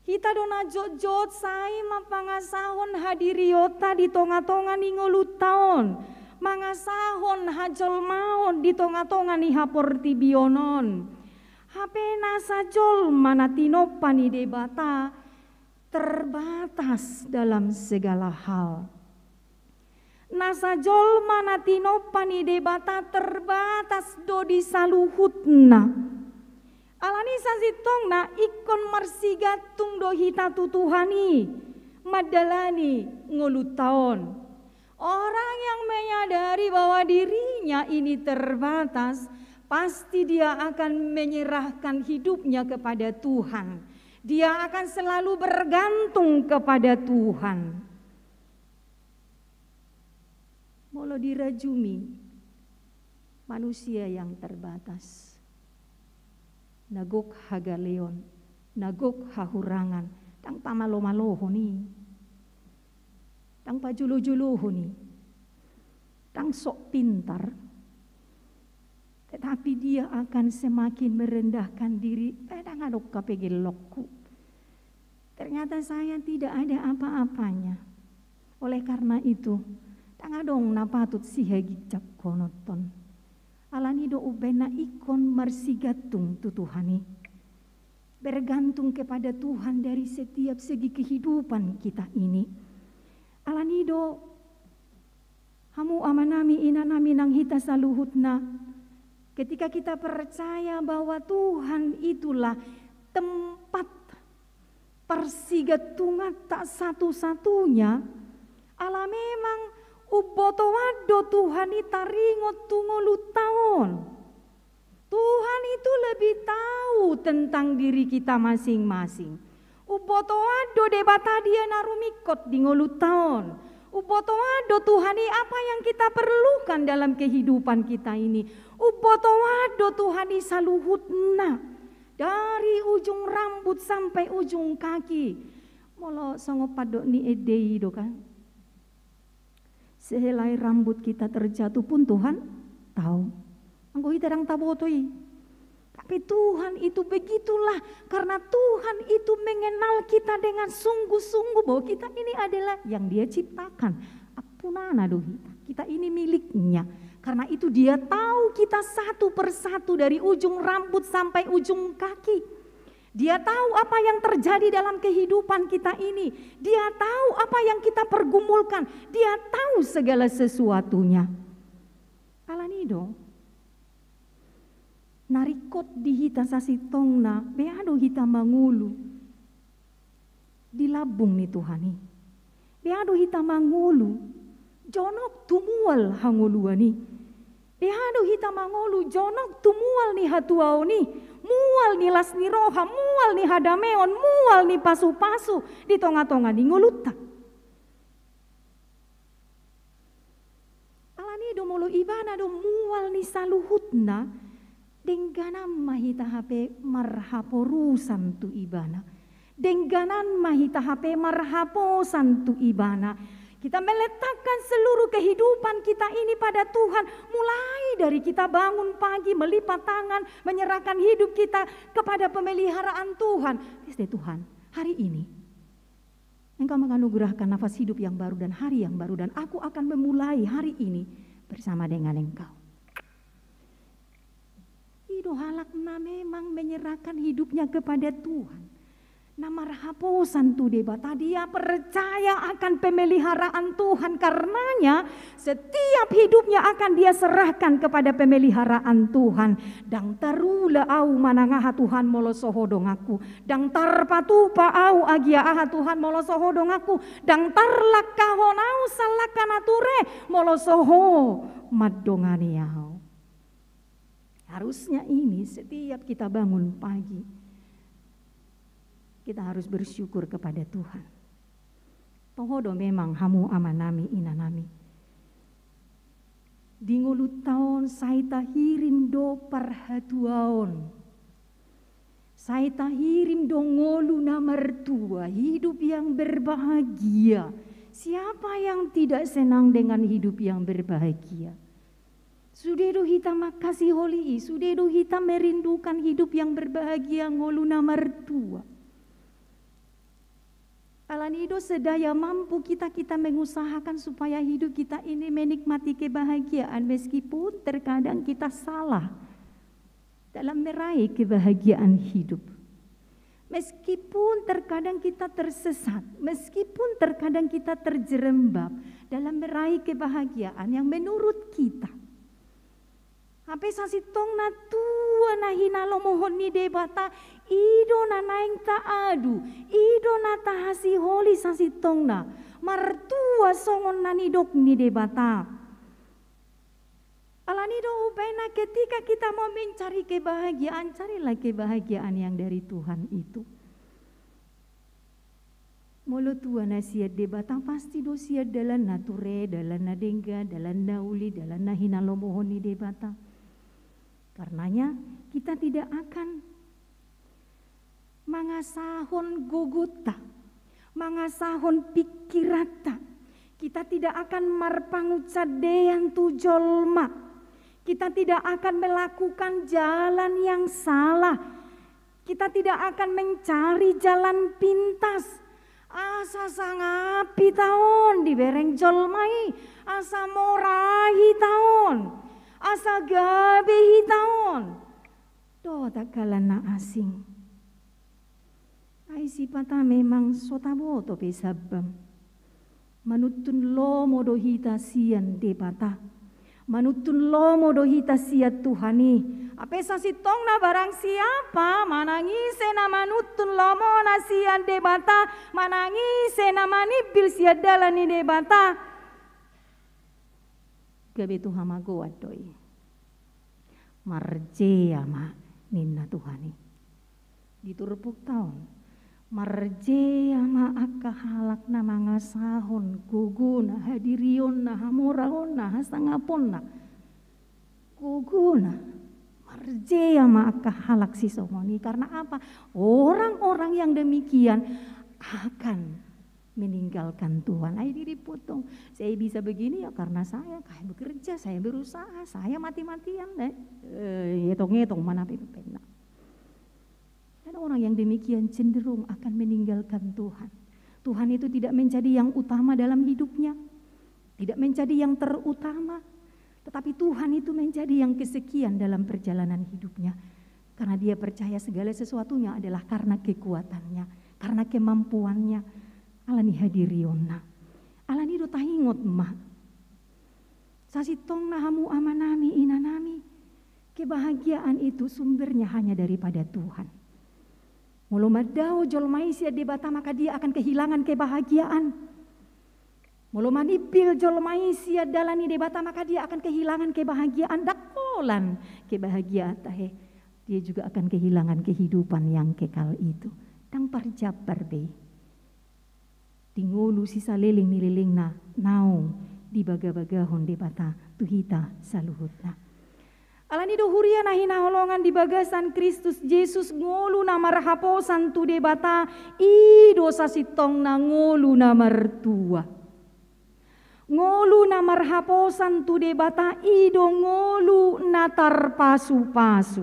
Hita do na jotjot sai mampangasahon hadirionta di tonga-tonga ni ngolunta on, mangasahon hajolmaon di tonga-tonga ni haportibion on. Hape nasa jolma na tinompa ni Debata terbatas dalam segala hal. Nasa jolma na tinompa ni Debata terbatas do di saluhutna. Alani sasintongna ingkon marsigantung do hita tu Tuhan i mandalani ngolunta on. Orang yang menyadari bahwa dirinya ini terbatas, pasti dia akan menyerahkan hidupnya kepada Tuhan. Dia akan selalu bergantung kepada Tuhan. Molo dirajumi manusia yang terbatas, na gok hagaleon, na gok hahurangan, ndang pamalo-malohon i, ndang pajolo-jolohon i, ndang sok pintar, tetapi dia akan semakin merendahkan diri. Eh, ndang adong hape gellokku. Ternyata saya tidak ada apa-apanya. Oleh karena itu, ndang adong na patut sihaginjangkonon. Alani do umbahen na ingkon marsigantung tu Tuhan i. Bergantung kepada Tuhan dari setiap segi kehidupan kita ini. Alani do hamu amanami, inanami nang hita saluhutna, ketika kita percaya bahwa Tuhan itulah tempat parsigantunganta satu-satunya, ala memang umbotoan do Tuhan i taringot tu ngolunta on. Tuhan itu lebih tahu tentang diri kita masing-masing. Umbotoan do Debata dia na rumingkot di ngolunta on. Umbotoan do Tuhan i apa yang kita perlukan dalam kehidupan kita ini. Umbotoan do Tuhan i saluhutna. Dari ujung rambut sampai ujung kaki. Molo songon pandok ni ende i do kan. Sehelai rambut kita terjatuh pun Tuhan tahu. Anggo hita ndang taboto i. Tapi Tuhan itu begitulah, karena Tuhan itu mengenal kita dengan sungguh-sungguh bahwa kita ini adalah yang Dia ciptakan. Ampunana do hita. Kita ini miliknya. Karena itu Dia tahu kita satu persatu dari ujung rambut sampai ujung kaki. Dia tahu apa yang terjadi dalam kehidupan kita ini. Dia tahu apa yang kita pergumulkan. Dia tahu segala sesuatunya. Alani do, na ringkot di hita sasintongna, bea do hita mangolu di lambung ni Tuhan i. Bea do hita mangolu jonok tu mual hangoluan i. Bea do hita mangolu jonok tu mual ni hatuaon i, mual ni las ni roha, mual ni hadameon, mual ni pasu-pasu di tonga-tonga ni ngolunta. Alani do molo Ibana do mual ni saluhutna, dengganan ma hita hape marhaporusan tu Ibana. Dengganan ma hita hape marhaposan tu Ibana. Kita meletakkan seluruh kehidupan kita ini pada Tuhan, mulai dari kita bangun pagi, melipat tangan, menyerahkan hidup kita kepada pemeliharaan Tuhan. Terus deh, "Tuhan, hari ini Engkau menganugerahkan nafas hidup yang baru dan hari yang baru, dan aku akan memulai hari ini bersama dengan Engkau." I do halak na memang menyerahkan hidupnya kepada Tuhan. Na marhaposan tu Debata, dia percaya akan pemeliharaan Tuhan. Karenanya, setiap hidupnya akan dia serahkan kepada pemeliharaan Tuhan. Ndang tarula au manang aha, Tuhan, molo so Ho donganku. Ndang tarpatupa au agia aha, Tuhan, molo so Ho donganku. Ndang tarlangkahon au sian langka na ture, molo so Ho mandongani au. Harusnya ini setiap kita bangun pagi, kita harus bersyukur kepada Tuhan. Toho do memang hamu amanami, inanami. Di ngolunta on sai tahirim do parhatuaon. Sai tahirim do ngolu na martua, hidup yang berbahagia. Siapa yang tidak senang dengan hidup yang berbahagia? Sude do hita mangkasiholi i, sude do hita merindukan hidup yang berbahagia, ngolu na martua. Alani do sedaya mampu kita, kita mengusahakan supaya hidup kita ini menikmati kebahagiaan, meskipun terkadang kita salah dalam meraih kebahagiaan hidup. Meskipun terkadang kita tersesat, meskipun terkadang kita terjerembab dalam meraih kebahagiaan yang menurut kita. Hape sasintongna tua na hinalomohon ni Debata, i do na naeng taadu, i do na tahasiholi sasintongna, martua songon na nidok ni Debata. Alani do umbahen, ketika kita mau mencari kebahagiaan, carilah kebahagiaan yang dari Tuhan itu. Molo tua na sian Debata, pasti do sian dalan na ture, dalan na denggan, dalan na uli, dalan na hinalomohon ni Debata. Karenanya, kita tidak akan mangasahon gogota, mangasahon pikiranta. Kita tidak akan marpangunsandean tu jolma. Kita tidak akan melakukan jalan yang salah. Kita tidak akan mencari jalan pintas. Asa sangap hita on dibereng jolma i, asa mora hita on, asa gabe hita on. Dohot angka na asing. Ai sipata memang so taboto pe sambam. Manuntun lomo do hita sian Debata. Manuntun lomo do hita sian Tuhan i. Hape sasintongna barang siapa manang ise na manuntun lomona sian Debata, manang ise na manimbil sian dalan ni Debata, gabe tu hamagoan do i. Marjea ma ninna Tuhan i. Di turpukta on, marjea ma angka halak na mangasahon gogona, hadirionna, hamoraonna, hasangaponna. Gogona, marjea ma angka halak sisongon i. Karena apa? Orang-orang yang demikian akan meninggalkan Tuhan. Ai diri potong. Saya bisa begini ya karena saya, saya bekerja, saya berusaha, saya mati-matian, eh, eh, etong-etong mana pe penna. Dan orang yang demikian cenderung akan meninggalkan Tuhan. Tuhan itu tidak menjadi yang utama dalam hidupnya, tidak menjadi yang terutama, tetapi Tuhan itu menjadi yang kesekian dalam perjalanan hidupnya. Karena dia percaya segala sesuatunya adalah karena kekuatannya, karena kemampuannya, alani hadirionna. Alani do taingot ma. Sasintongna hamu amanami, inanami, kebahagiaan itu sumbernya hanya daripada Tuhan. Molo mandao jolma i sian Debata, maka dia akan kehilangan kebahagiaan. Molo manimbil jolma i sian dalan ni Debata, maka dia akan kehilangan kebahagiaan. Ndang holan kebahagiaan tahe. Dia juga akan kehilangan kehidupan yang kekal itu. Ndang parjambar be i. Di ngolu sisaleleng ni lelengna naung dibagabagahon Debata tu hita saluhutna. Alani do huria na hinaholongan di bagasan Kristus Jesus, ngolu na marhaposan tu Debata, i do sasintongna ngolu na martua. Ngolu na marhaposan tu Debata i do ngolu na tarpasupasu.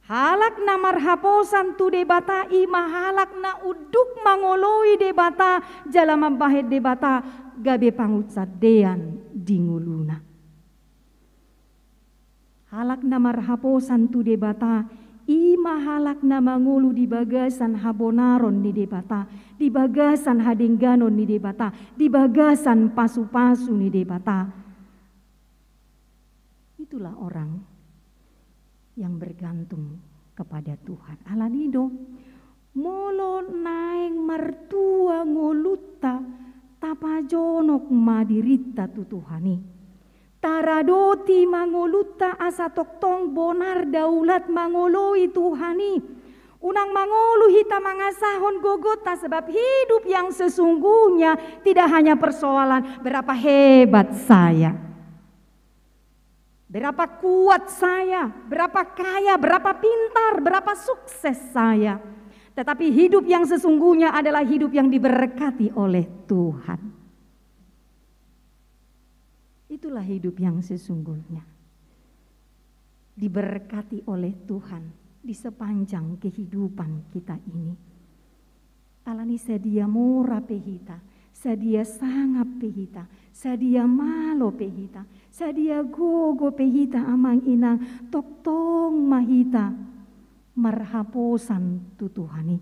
Halak na marhaposan tu Debata i ma halak na unduk mangoloi Debata jala mambahen Debata gabe pangunsandean di ngoluna. Halak na marhaposan tu Debata i ma halak na mangolu di bagasan habonaron ni Debata, di bagasan hadengganon ni Debata, di bagasan pasupasu ni Debata. Itulah orang yang bergantung kepada Tuhan. Alani do, molo naeng martua ngolunta, tapajonok ma dirinta tu Tuhan i. Taradoti ma ngolunta asa tongtong bonar daulat mangoloi Tuhan i. Unang mangolu hita mangasahon gogonta, sebab hidup yang sesungguhnya tidak hanya persoalan berapa hebat saya, berapa kuat saya, berapa kaya, berapa pintar, berapa sukses saya. Tetapi hidup yang sesungguhnya adalah hidup yang diberkati oleh Tuhan. Itulah hidup yang sesungguhnya. Diberkati oleh Tuhan di sepanjang kehidupan kita ini. Alani sadia mora pe hita, sadia sangap pe hita, sadia malo pe hita, sadia gogo pe hita amang inang, tongtong ma hita marhaposan tu Tuhan i.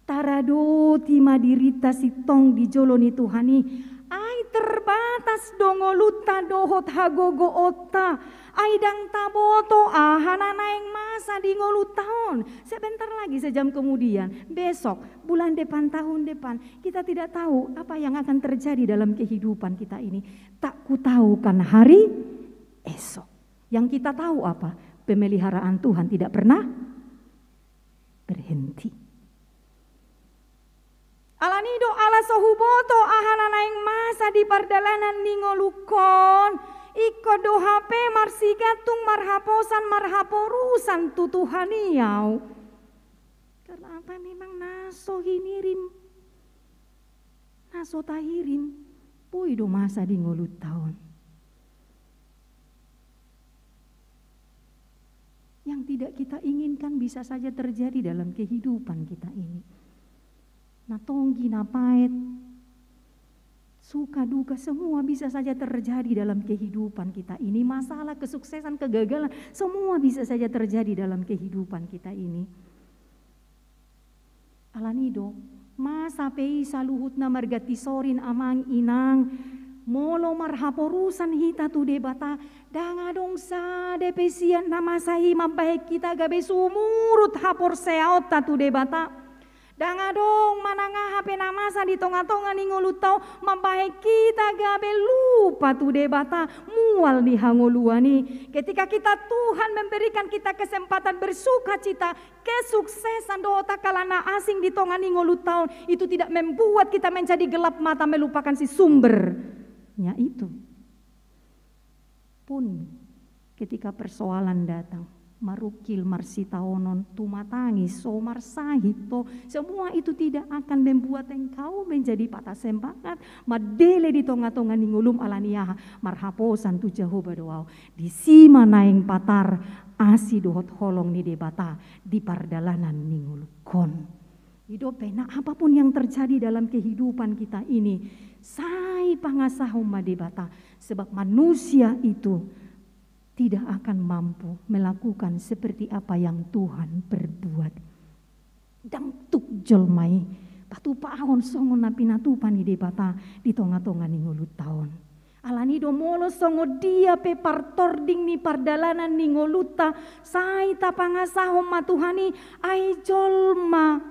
Taradoti ma dirinta sintong di jolo ni Tuhan i. Ai terbatas do ngolunta dohot hagogoonta. Ai ndang taboto aha na naeng masa di ngolunta on. Sebentar lagi, sejam kemudian, besok, bulan depan, tahun depan, kita tidak tahu apa yang akan terjadi dalam kehidupan kita ini. Tak kutahukan hari esok. Yang kita tahu apa? Pemeliharaan Tuhan tidak pernah berhenti. Alani do, ala so huboto aha na naeng masa di pardalanan ni ngolungkon, ingkon do hape marsigantung, marhaposan, marhaporusan tu Tuhan i au. Karena apa? Memang na so hinirim, na so tahirim, boi do masa di ngolunta on. Yang tidak kita inginkan bisa saja terjadi dalam kehidupan kita ini. Na tonggi, na paet, suka duka, semua bisa saja terjadi dalam kehidupan kita ini. Masalah, kesuksesan, kegagalan, semua bisa saja terjadi dalam kehidupan kita ini. Alani do, masa pe i saluhutna marganti sorin amang inang, molo marhaporusan hita tu Debata, ndang adong sada pe sian na masa i mambahen hita gabe sumurut haporseaonta tu Debata. Ndang adong manang aha pe na masa di tongatonga ni ngolunta on mambahen hita gabe lupa tu Debata, mual ni hangoluan i. Ketika kita, Tuhan memberikan kita kesempatan bersukacita, kesuksesan dohot angka na asing di tonga ni ngolunta on, itu tidak membuat kita menjadi gelap mata, melupakan si sumbernya itu. Pun ketika persoalan datang, marungkil, marsitaonon, tumatangis, so marsahit ho, semua itu tidak akan membuat engkau menjadi patah semangat, mandele di tongatonga ni ngolum. Alani aha? Marhaposan tu Jahowa do au. Disi ma naeng patar asi dohot holong ni Debata di pardalanan ni ngolungkon. I dope, nah, apapun yang terjadi dalam kehidupan kita ini, sai pangasahon ma Debata, sebab manusia itu tidak akan mampu melakukan seperti apa yang Tuhan perbuat. Ndang tuk jolma i patupahon songon na pinatupa ni Debata di tongatonga ni ngolunta on. Alani do, molo songon dia pe partording ni pardalanan ni ngolunta, sai tapangasahon ma Tuhan i, ai jolma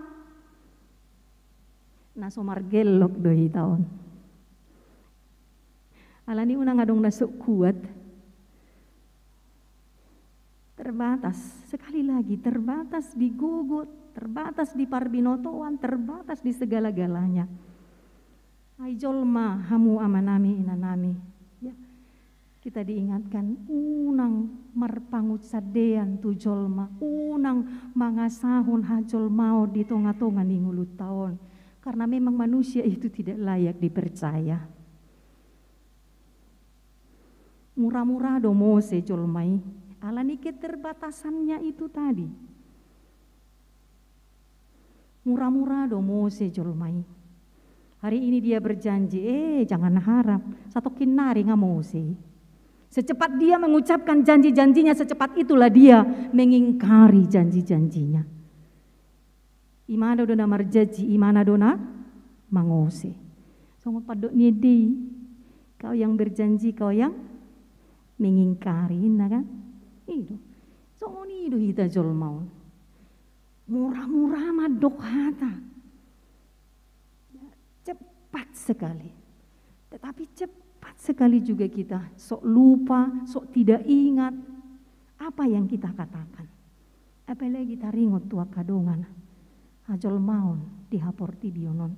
na so margellok do hita on. Alani unang adong na so kuat. Terbatas, sekali lagi, terbatas di gogo, terbatas di parbinotoan, terbatas di segala-galanya. Ai jolma hamu amanami, inanami. Ya. Kita diingatkan, unang marpangunsandean tu jolma, unang mangasahon hajolmaon di tongatonga ni ngolunta on. Karena memang manusia itu tidak layak dipercaya. Mura-mura do Mose jolma i, ala ni keterbatasannya itu tadi. Mura-mura do Mose jolma i. Hari ini dia berjanji, eh, jangan harap. Satongkin nari nga Mose. Secepat dia mengucapkan janji-janjinya, secepat itulah dia mengingkari janji-janjinya. Imana do na marjanji, imana do na mangose. Songon pandok ni ende i, kau yang berjanji, kau yang mengingkari, inna kan? I do. Songon i do hita jolma on. Mura-mura mandok hata. Cepat sekali. Tetapi cepat sekali juga kita sok lupa, sok tidak ingat apa yang kita katakan. Apalagi taringot tu angka dongan hajolmaon di haportibi on.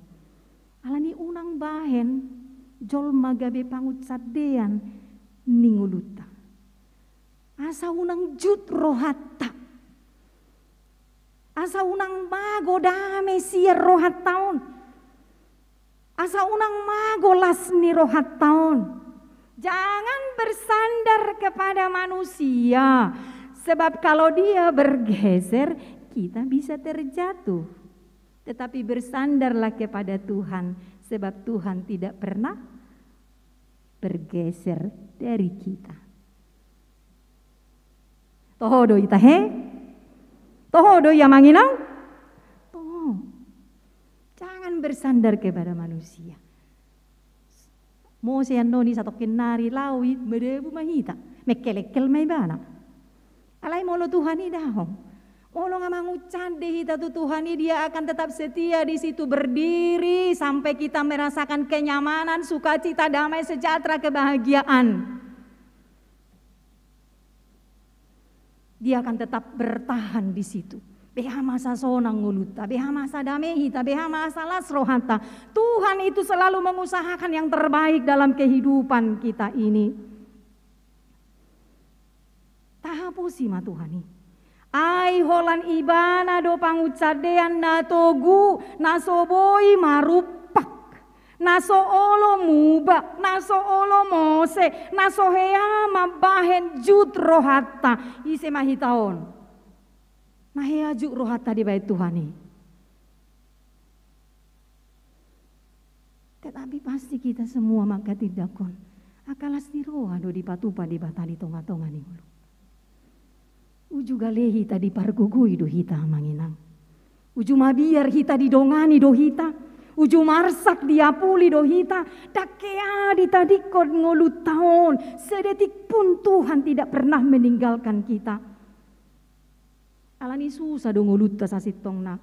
Ala ni unang bahen jolma gabe pangunsandean ni ngolunta. Asa unang jut rohanta. Asa unang mago dame sian rohanta on. Asa unang mago las ni rohanta on. Jangan bersandar kepada manusia, sebab kalau dia bergeser, kita bisa terjatuh. Tetapi bersandarlah kepada Tuhan, sebab Tuhan tidak pernah bergeser dari kita. Toho do ita, he? Toho do i, amang inang? Toho. Jangan bersandar kepada manusia. Mose annon i satongkin nari laho i, madabu ma hita. Mengkelengkel ma ibana. Alai molo Tuhan i daong. Molo nga mangunsande hita tu Tuhan i, Dia akan tetap setia di situ berdiri sampai kita merasakan kenyamanan, sukacita, damai sejahtera, kebahagiaan. Dia akan tetap bertahan di situ. Beha ma asa sonang ngolunta, beha ma asa dame hita, beha ma asa las rohanta. Tuhan itu selalu mengusahakan yang terbaik dalam kehidupan kita ini. Tahaposi ma Tuhan i. Ai holan Ibana do pangunsandean na togu, na so boi marumpak. Na so olo muba, na so olo mose, na so hea mambahen jut rohanta. Ise ma hita on na hea jut rohanta dibahen Tuhan i? Tetapi pasti kita semua mangkatindangkon angka las ni roha do dipatupa Debata di tonga-tonga ni ngolu. Uju gale hita dipargogoi do hita, amang inang. Uju mabiar hita didongani do hita. Uju marsak diapuli do hita. Ndang hea ditadingkon ngolunta on. Sedetik pun Tuhan tidak pernah meninggalkan kita. Ala ni susa do ngolunta sasintongna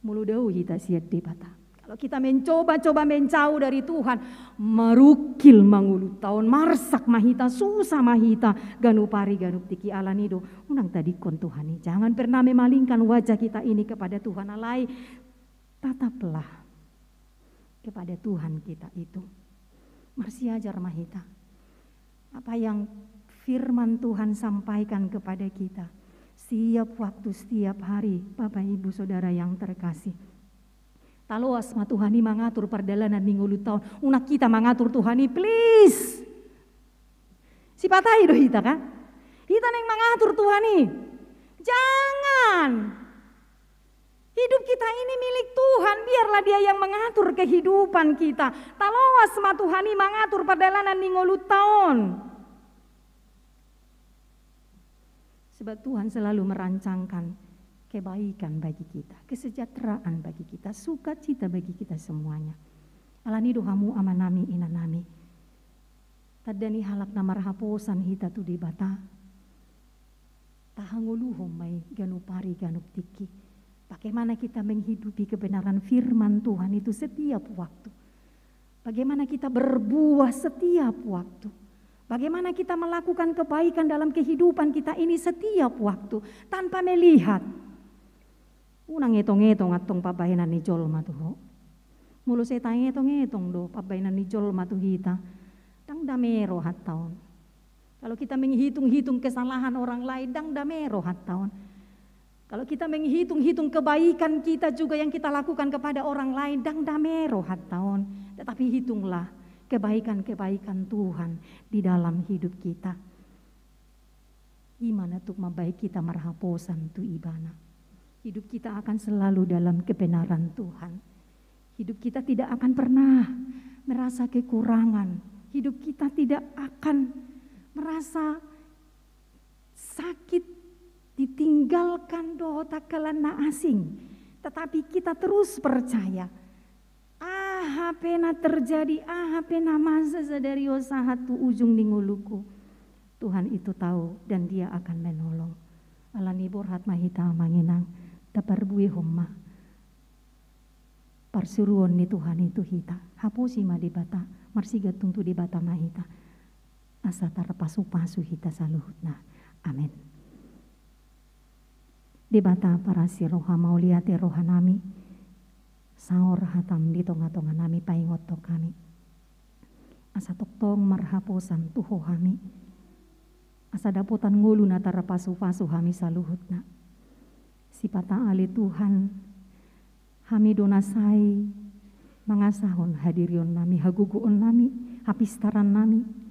molo dao hita sian Debata. Kalau kita mencoba-coba menjauh dari Tuhan, marungkil ma ngolunta on, marsak ma hita, susa ma hita, ganup ari ganup tingki. Ala ni do, unang tadingkon Tuhan i. Jangan pernah memalingkan wajah kita ini kepada Tuhan, alai tataplah kepada Tuhan kita itu. Marsiajar ma hita. Apa yang firman Tuhan sampaikan kepada kita setiap waktu, setiap hari, Bapak, Ibu, Saudara yang terkasih. Taloas ma Tuhan i mangatur pardalanan ni ngolunta on. Unang hita mangatur Tuhan i, please. Sipata i do hita, kan? Hita naeng mangatur Tuhan i. Jangan. Hidup kita ini milik Tuhan, biarlah Dia yang mengatur kehidupan kita. Taloas ma Tuhan i mangatur pardalanan ni ngolunta on. Sebab Tuhan selalu merancangkan kebaikan bagi kita, kesejahteraan bagi kita, sukacita bagi kita semuanya. Ala ni do hamu amanami, inanami. Tanda ni halak na marhaposan hita tu Debata. Tahangoluhon ma i ganup ari ganup tingki. Bagaimana kita menghidupi kebenaran firman Tuhan itu setiap waktu. Bagaimana kita berbuah setiap waktu. Bagaimana kita melakukan kebaikan dalam kehidupan kita ini setiap waktu. Tanpa melihat. Unang etong-etong antong pambahenan ni jolma tu ho. Molo sai taetong-etong do pambahenan ni jolma tu hita, ndang dame rohanta on. Kalau kita menghitung-hitung kesalahan orang lain, ndang dame rohanta on. Kalau kita menghitung-hitung kebaikan kita juga yang kita lakukan kepada orang lain, ndang dame rohanta on. Tetapi hitunglah kebaikan-kebaikan Tuhan di dalam hidup kita. I ma na tuk mambahen hita marhaposan tu Ibana. Hidup kita akan selalu dalam kebenaran Tuhan. Hidup kita tidak akan pernah merasa kekurangan. Hidup kita tidak akan merasa sakit, ditinggalkan dohot angka na asing. Tetapi kita terus percaya, aha pe na terjadi, aha pe na masa sadari on sahat tu ujung ni ngolungku, Tuhan itu tahu dan Dia akan menolong. Alani borhat ma hita, Amang Inang, taparbuehon ma parsuruon ni Tuhan i tu hita. Haposi ma Debata, marsigantung tu Debata ma hita, asa tarpasupasu hita saluhutna. Amen. Debata parasi roha, mauliate rohanami, saor hatam di tonga-tonganami, paingothon hami, asa tongtong marhaposan tu Ho hami, asa dapotan ngolu na tarpasupasu hami saluhutna. Sipata ale Tuhan, hami do na sai mangasahon hadirionnami, hagogoonnami, hapistarannami.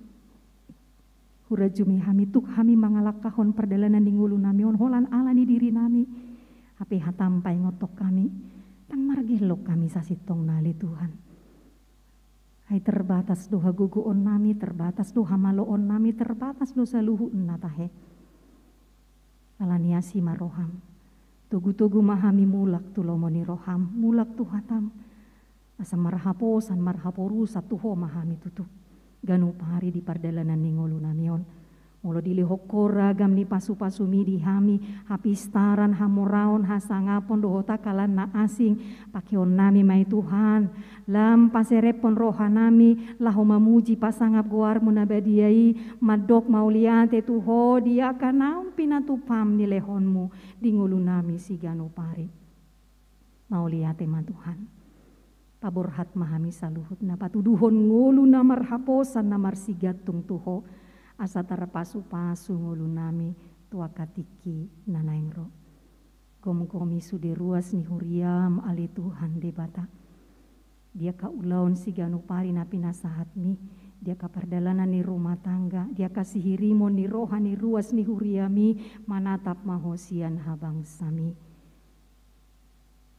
Hurajumi hami, tuk hami mangalangkahon pardalanan ni ngolunami on holan ala ni dirinami. Hape hatam paingothon hami, ndang margellok hami sasintongna ale Tuhan. Ai terbatas do hagogoonnami, terbatas do hamaloonnami, terbatas do saluhutna tahe. Alani asi ma roham, togu-togu ma hami mulak tu lomo ni roham, mulak tu hatam. Asa marhaposan, marhaporusan tu Ho ma hami tutu ganup ari di pardalanan ni ngolunami on. Molo dilehon Ho ragam ni pasu-pasumi di hami, hapistaran, hamoraon, hasangapon dohot angka na asing, pakeonnami ma i Tuhan, lam paserephon rohanami laho mamuji pasangap goarmu na badia i, mandok mauliate tu Ho di angka naung pinatupam nilehonmu di ngolunami siganup ari. Mauliate ma Tuhan. Paborhat ma hami saluhutna, patuduhon ngolu na marhaposan na marsigantung tu Ho, asa tarpasu-pasu ngolunami tu angka tingki na naeng ro. Gomgomi sude ruas ni huriam ale Tuhan Debata. Di angka ulaon siganup ari na pinasahatmi, di angka pardalanan ni rumah tangga, di angka sihirimon ni roha ni ruas ni huriami, manatap ma Ho sian habangsami.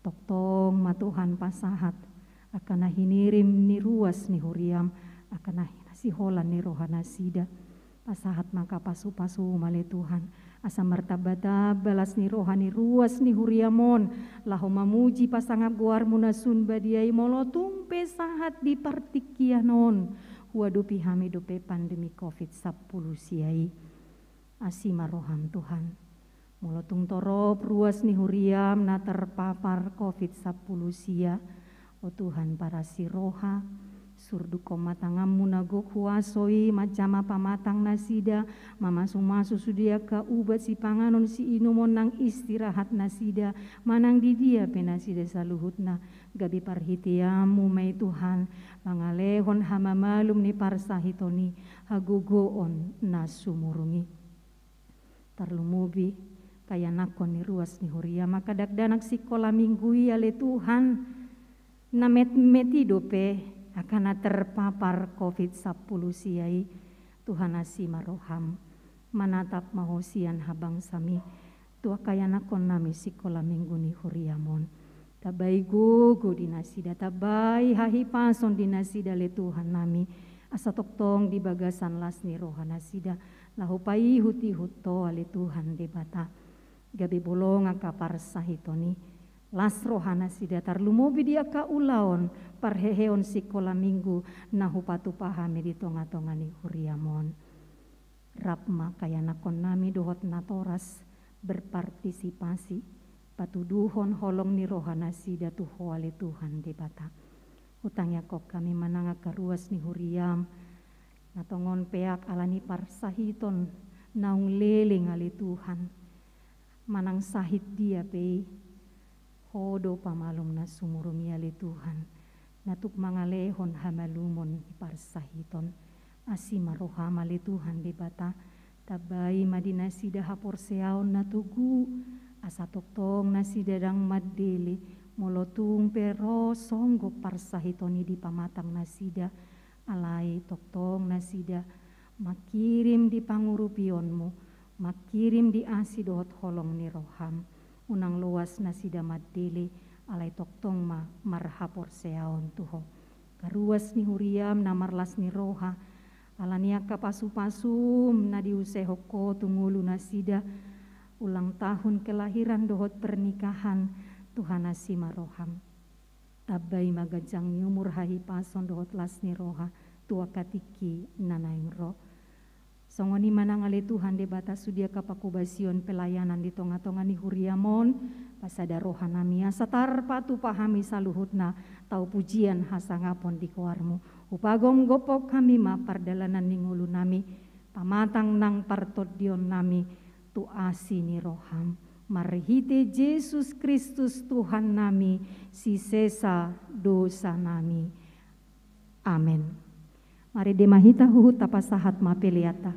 Tongtong ma Tuhan pasahat angka na hinirim ni ruas ni huriam, angka na siholan ni rohanasida. Pasahat ma angka pasu-pasum ale Tuhan, asa martamba-tamba las ni roha ni ruas ni huriam on, laho mamuji pasangap goarmu na sun badia i molo tung pe sahat di partingkian on huadopi hami dope pandemi covid sampulu sia i. Asi ma roham Tuhan. Molo tung torop ruas ni huriam na terpapar covid sampulu sia, o Tuhan parasi roha, surdukhon ma tanganmu na gok huaso i manjama pamatang nasida, mamasu-masu sude angka ubat sipanganon siinumon nang istirahat nasida, manang di dia pe nasida saluhutna, gabe parhiteanmu ma i Tuhan, mangalehon hamamalum ni parsahiton i, hagogoon na sumurung i. Tarlumobi, kaianakhon ni ruas ni huriam angka dakdanak sikola minggu i ale Tuhan, na metmet i dope angka na terpapar covid sampulu sia i, Tuhan asi ma roham, manatap ma Ho sian habangsami, tu angka ianakhonnami sikola minggu ni huriam on. Tambai gogo di nasida, tambai hahipason di nasida ale Tuhannami, asa tongtong di bagasan las ni rohanasida, laho paihut-ihut Ho ale Tuhan Debata. Gabe bolong angka parsahiton i, las rohanasida tarlumobi di angka ulaon parheheon sikola minggu na hupatupa hami di tonga-tonga ni huriam on. Rap ma kaianakhonnami dohot natoras berpartisipasi, patuduhon holong ni rohanasida tu Ho ale Tuhan Debata. Hutangiangkon hami manang angka ruas ni huriam, na tongon peak ala ni parsahiton naung leleng ale Tuhan. Manang sahit dia pe i, Ho do pamalum na sumurung i ale Tuhan, na tuk mangalehon hamalumon ni parsahiton. Asi ma roham ale Tuhan Debata, tambai ma di nasida haporseaon na togu, asa tongtong nasida ndang mandele, molo tung pe ro songgop parsahiton i di pamatang nasida, Alai tongtong nasida mangkirim di pangurupionmu, mangkirim di asi dohot holong ni roham. Unang loas nasida mandele, alai tongtong ma marhaporseaon tu ho. Karuas ni huriam na marlas ni roha, ala ni angka pasupasum na diusehon ho tu ngolu nasida, ulang tahun kelahiran dohot pernikahan, Tuhan, asi ma roham. Tambai ma ganjang ni umur, hahipason dohot las ni roha tu angka tingki na naeng ro. Songon i ma nang ale Tuhan Debata, sude angka panghobasion pelayanan di tongatonga ni huriam on, pasada rohanami asa tarpatupa hami saluhutna tau pujian hasangapon di goarmu. Hupagomgophon hami ma pardalanan ni ngolunami, pamatang nang partondionnami tu asi ni roham. Marhite Jesus Kristus Tuhannami, sisesa dosanami. Amen. Marende ma hita huhut, tapasahat ma peleanta.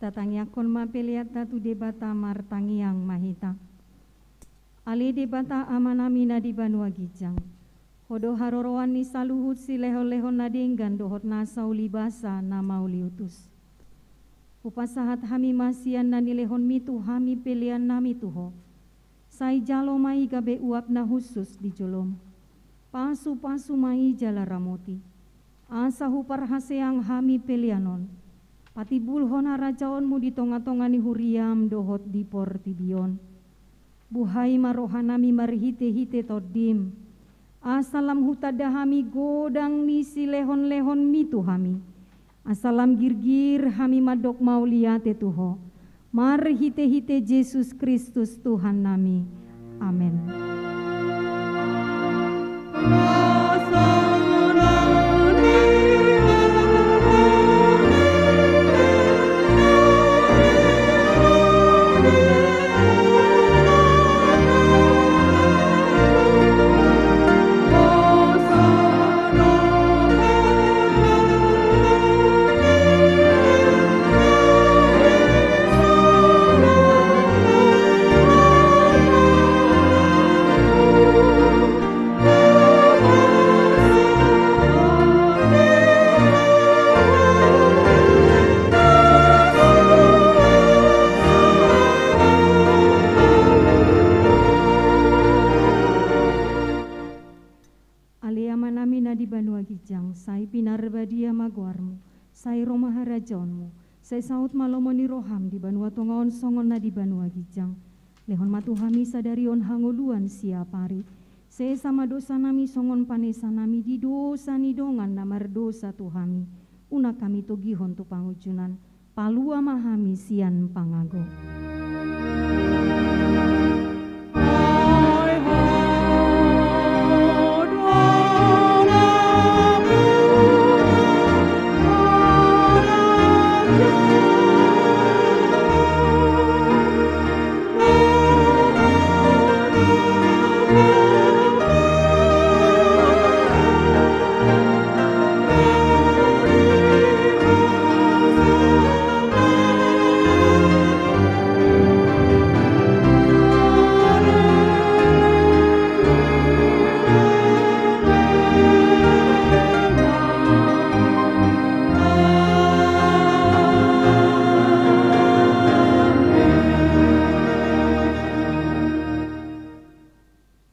Tatangiangkon ma peleanta tu Debata. Martangiang ma hita. Ale Debata Amanami na di banua ginjang, Ho do haroroan ni saluhut silehonlehon na denggan dohot nasa ulibasa na mauliutus. Hupasahat hami ma sian na nilehonmi tu hami peleannami tu Ho. Sai jalo ma i gabe uap na hushus di jolom. Pasupasu ma i jala ramoti, asa huparhaseang hami pelean on patimbulhon harajaonmu di tongatonga ni huriam dohot di portibi on. Buhai ma rohanami marhite-hite Tondim, asa lam hutanda hami godang ni silehon-lehonmi tu hami, asa lam girgir hami mandok mauliate tu Ho, marhite-hite Jesus Kristus Tuhannami. Amen. Ale Amanami na di banua ginjang, sai pinarbadia ma goarmu, sai ro ma harajaonmu, sai saut ma lomo ni roham di banua tonga on songon na di banua ginjang. Lehon ma tu hami sadari on hangoluan siapari. Sesa ma dosanami songon panesanami di dosa ni dongan na mardosa tu hami. Unang hami togihon tu pangunjunan. Palua ma hami sian pangago.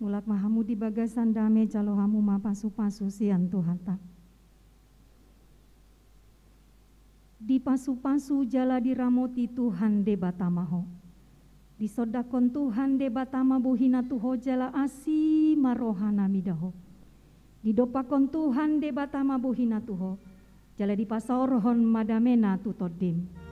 Mulak ma hamu di bagasan dame, jalo hamu ma pasu-pasu sian Tuhanta. Dipasu-pasu jala diramoti Tuhan Debata ma ho. Disondangkon Tuhan Debata ma bohina tu ho jala asi ma rohana mida ho. Didompakkon Tuhan Debata ma bohina tu ho, jala dipasaorhon ma damena tu tondim.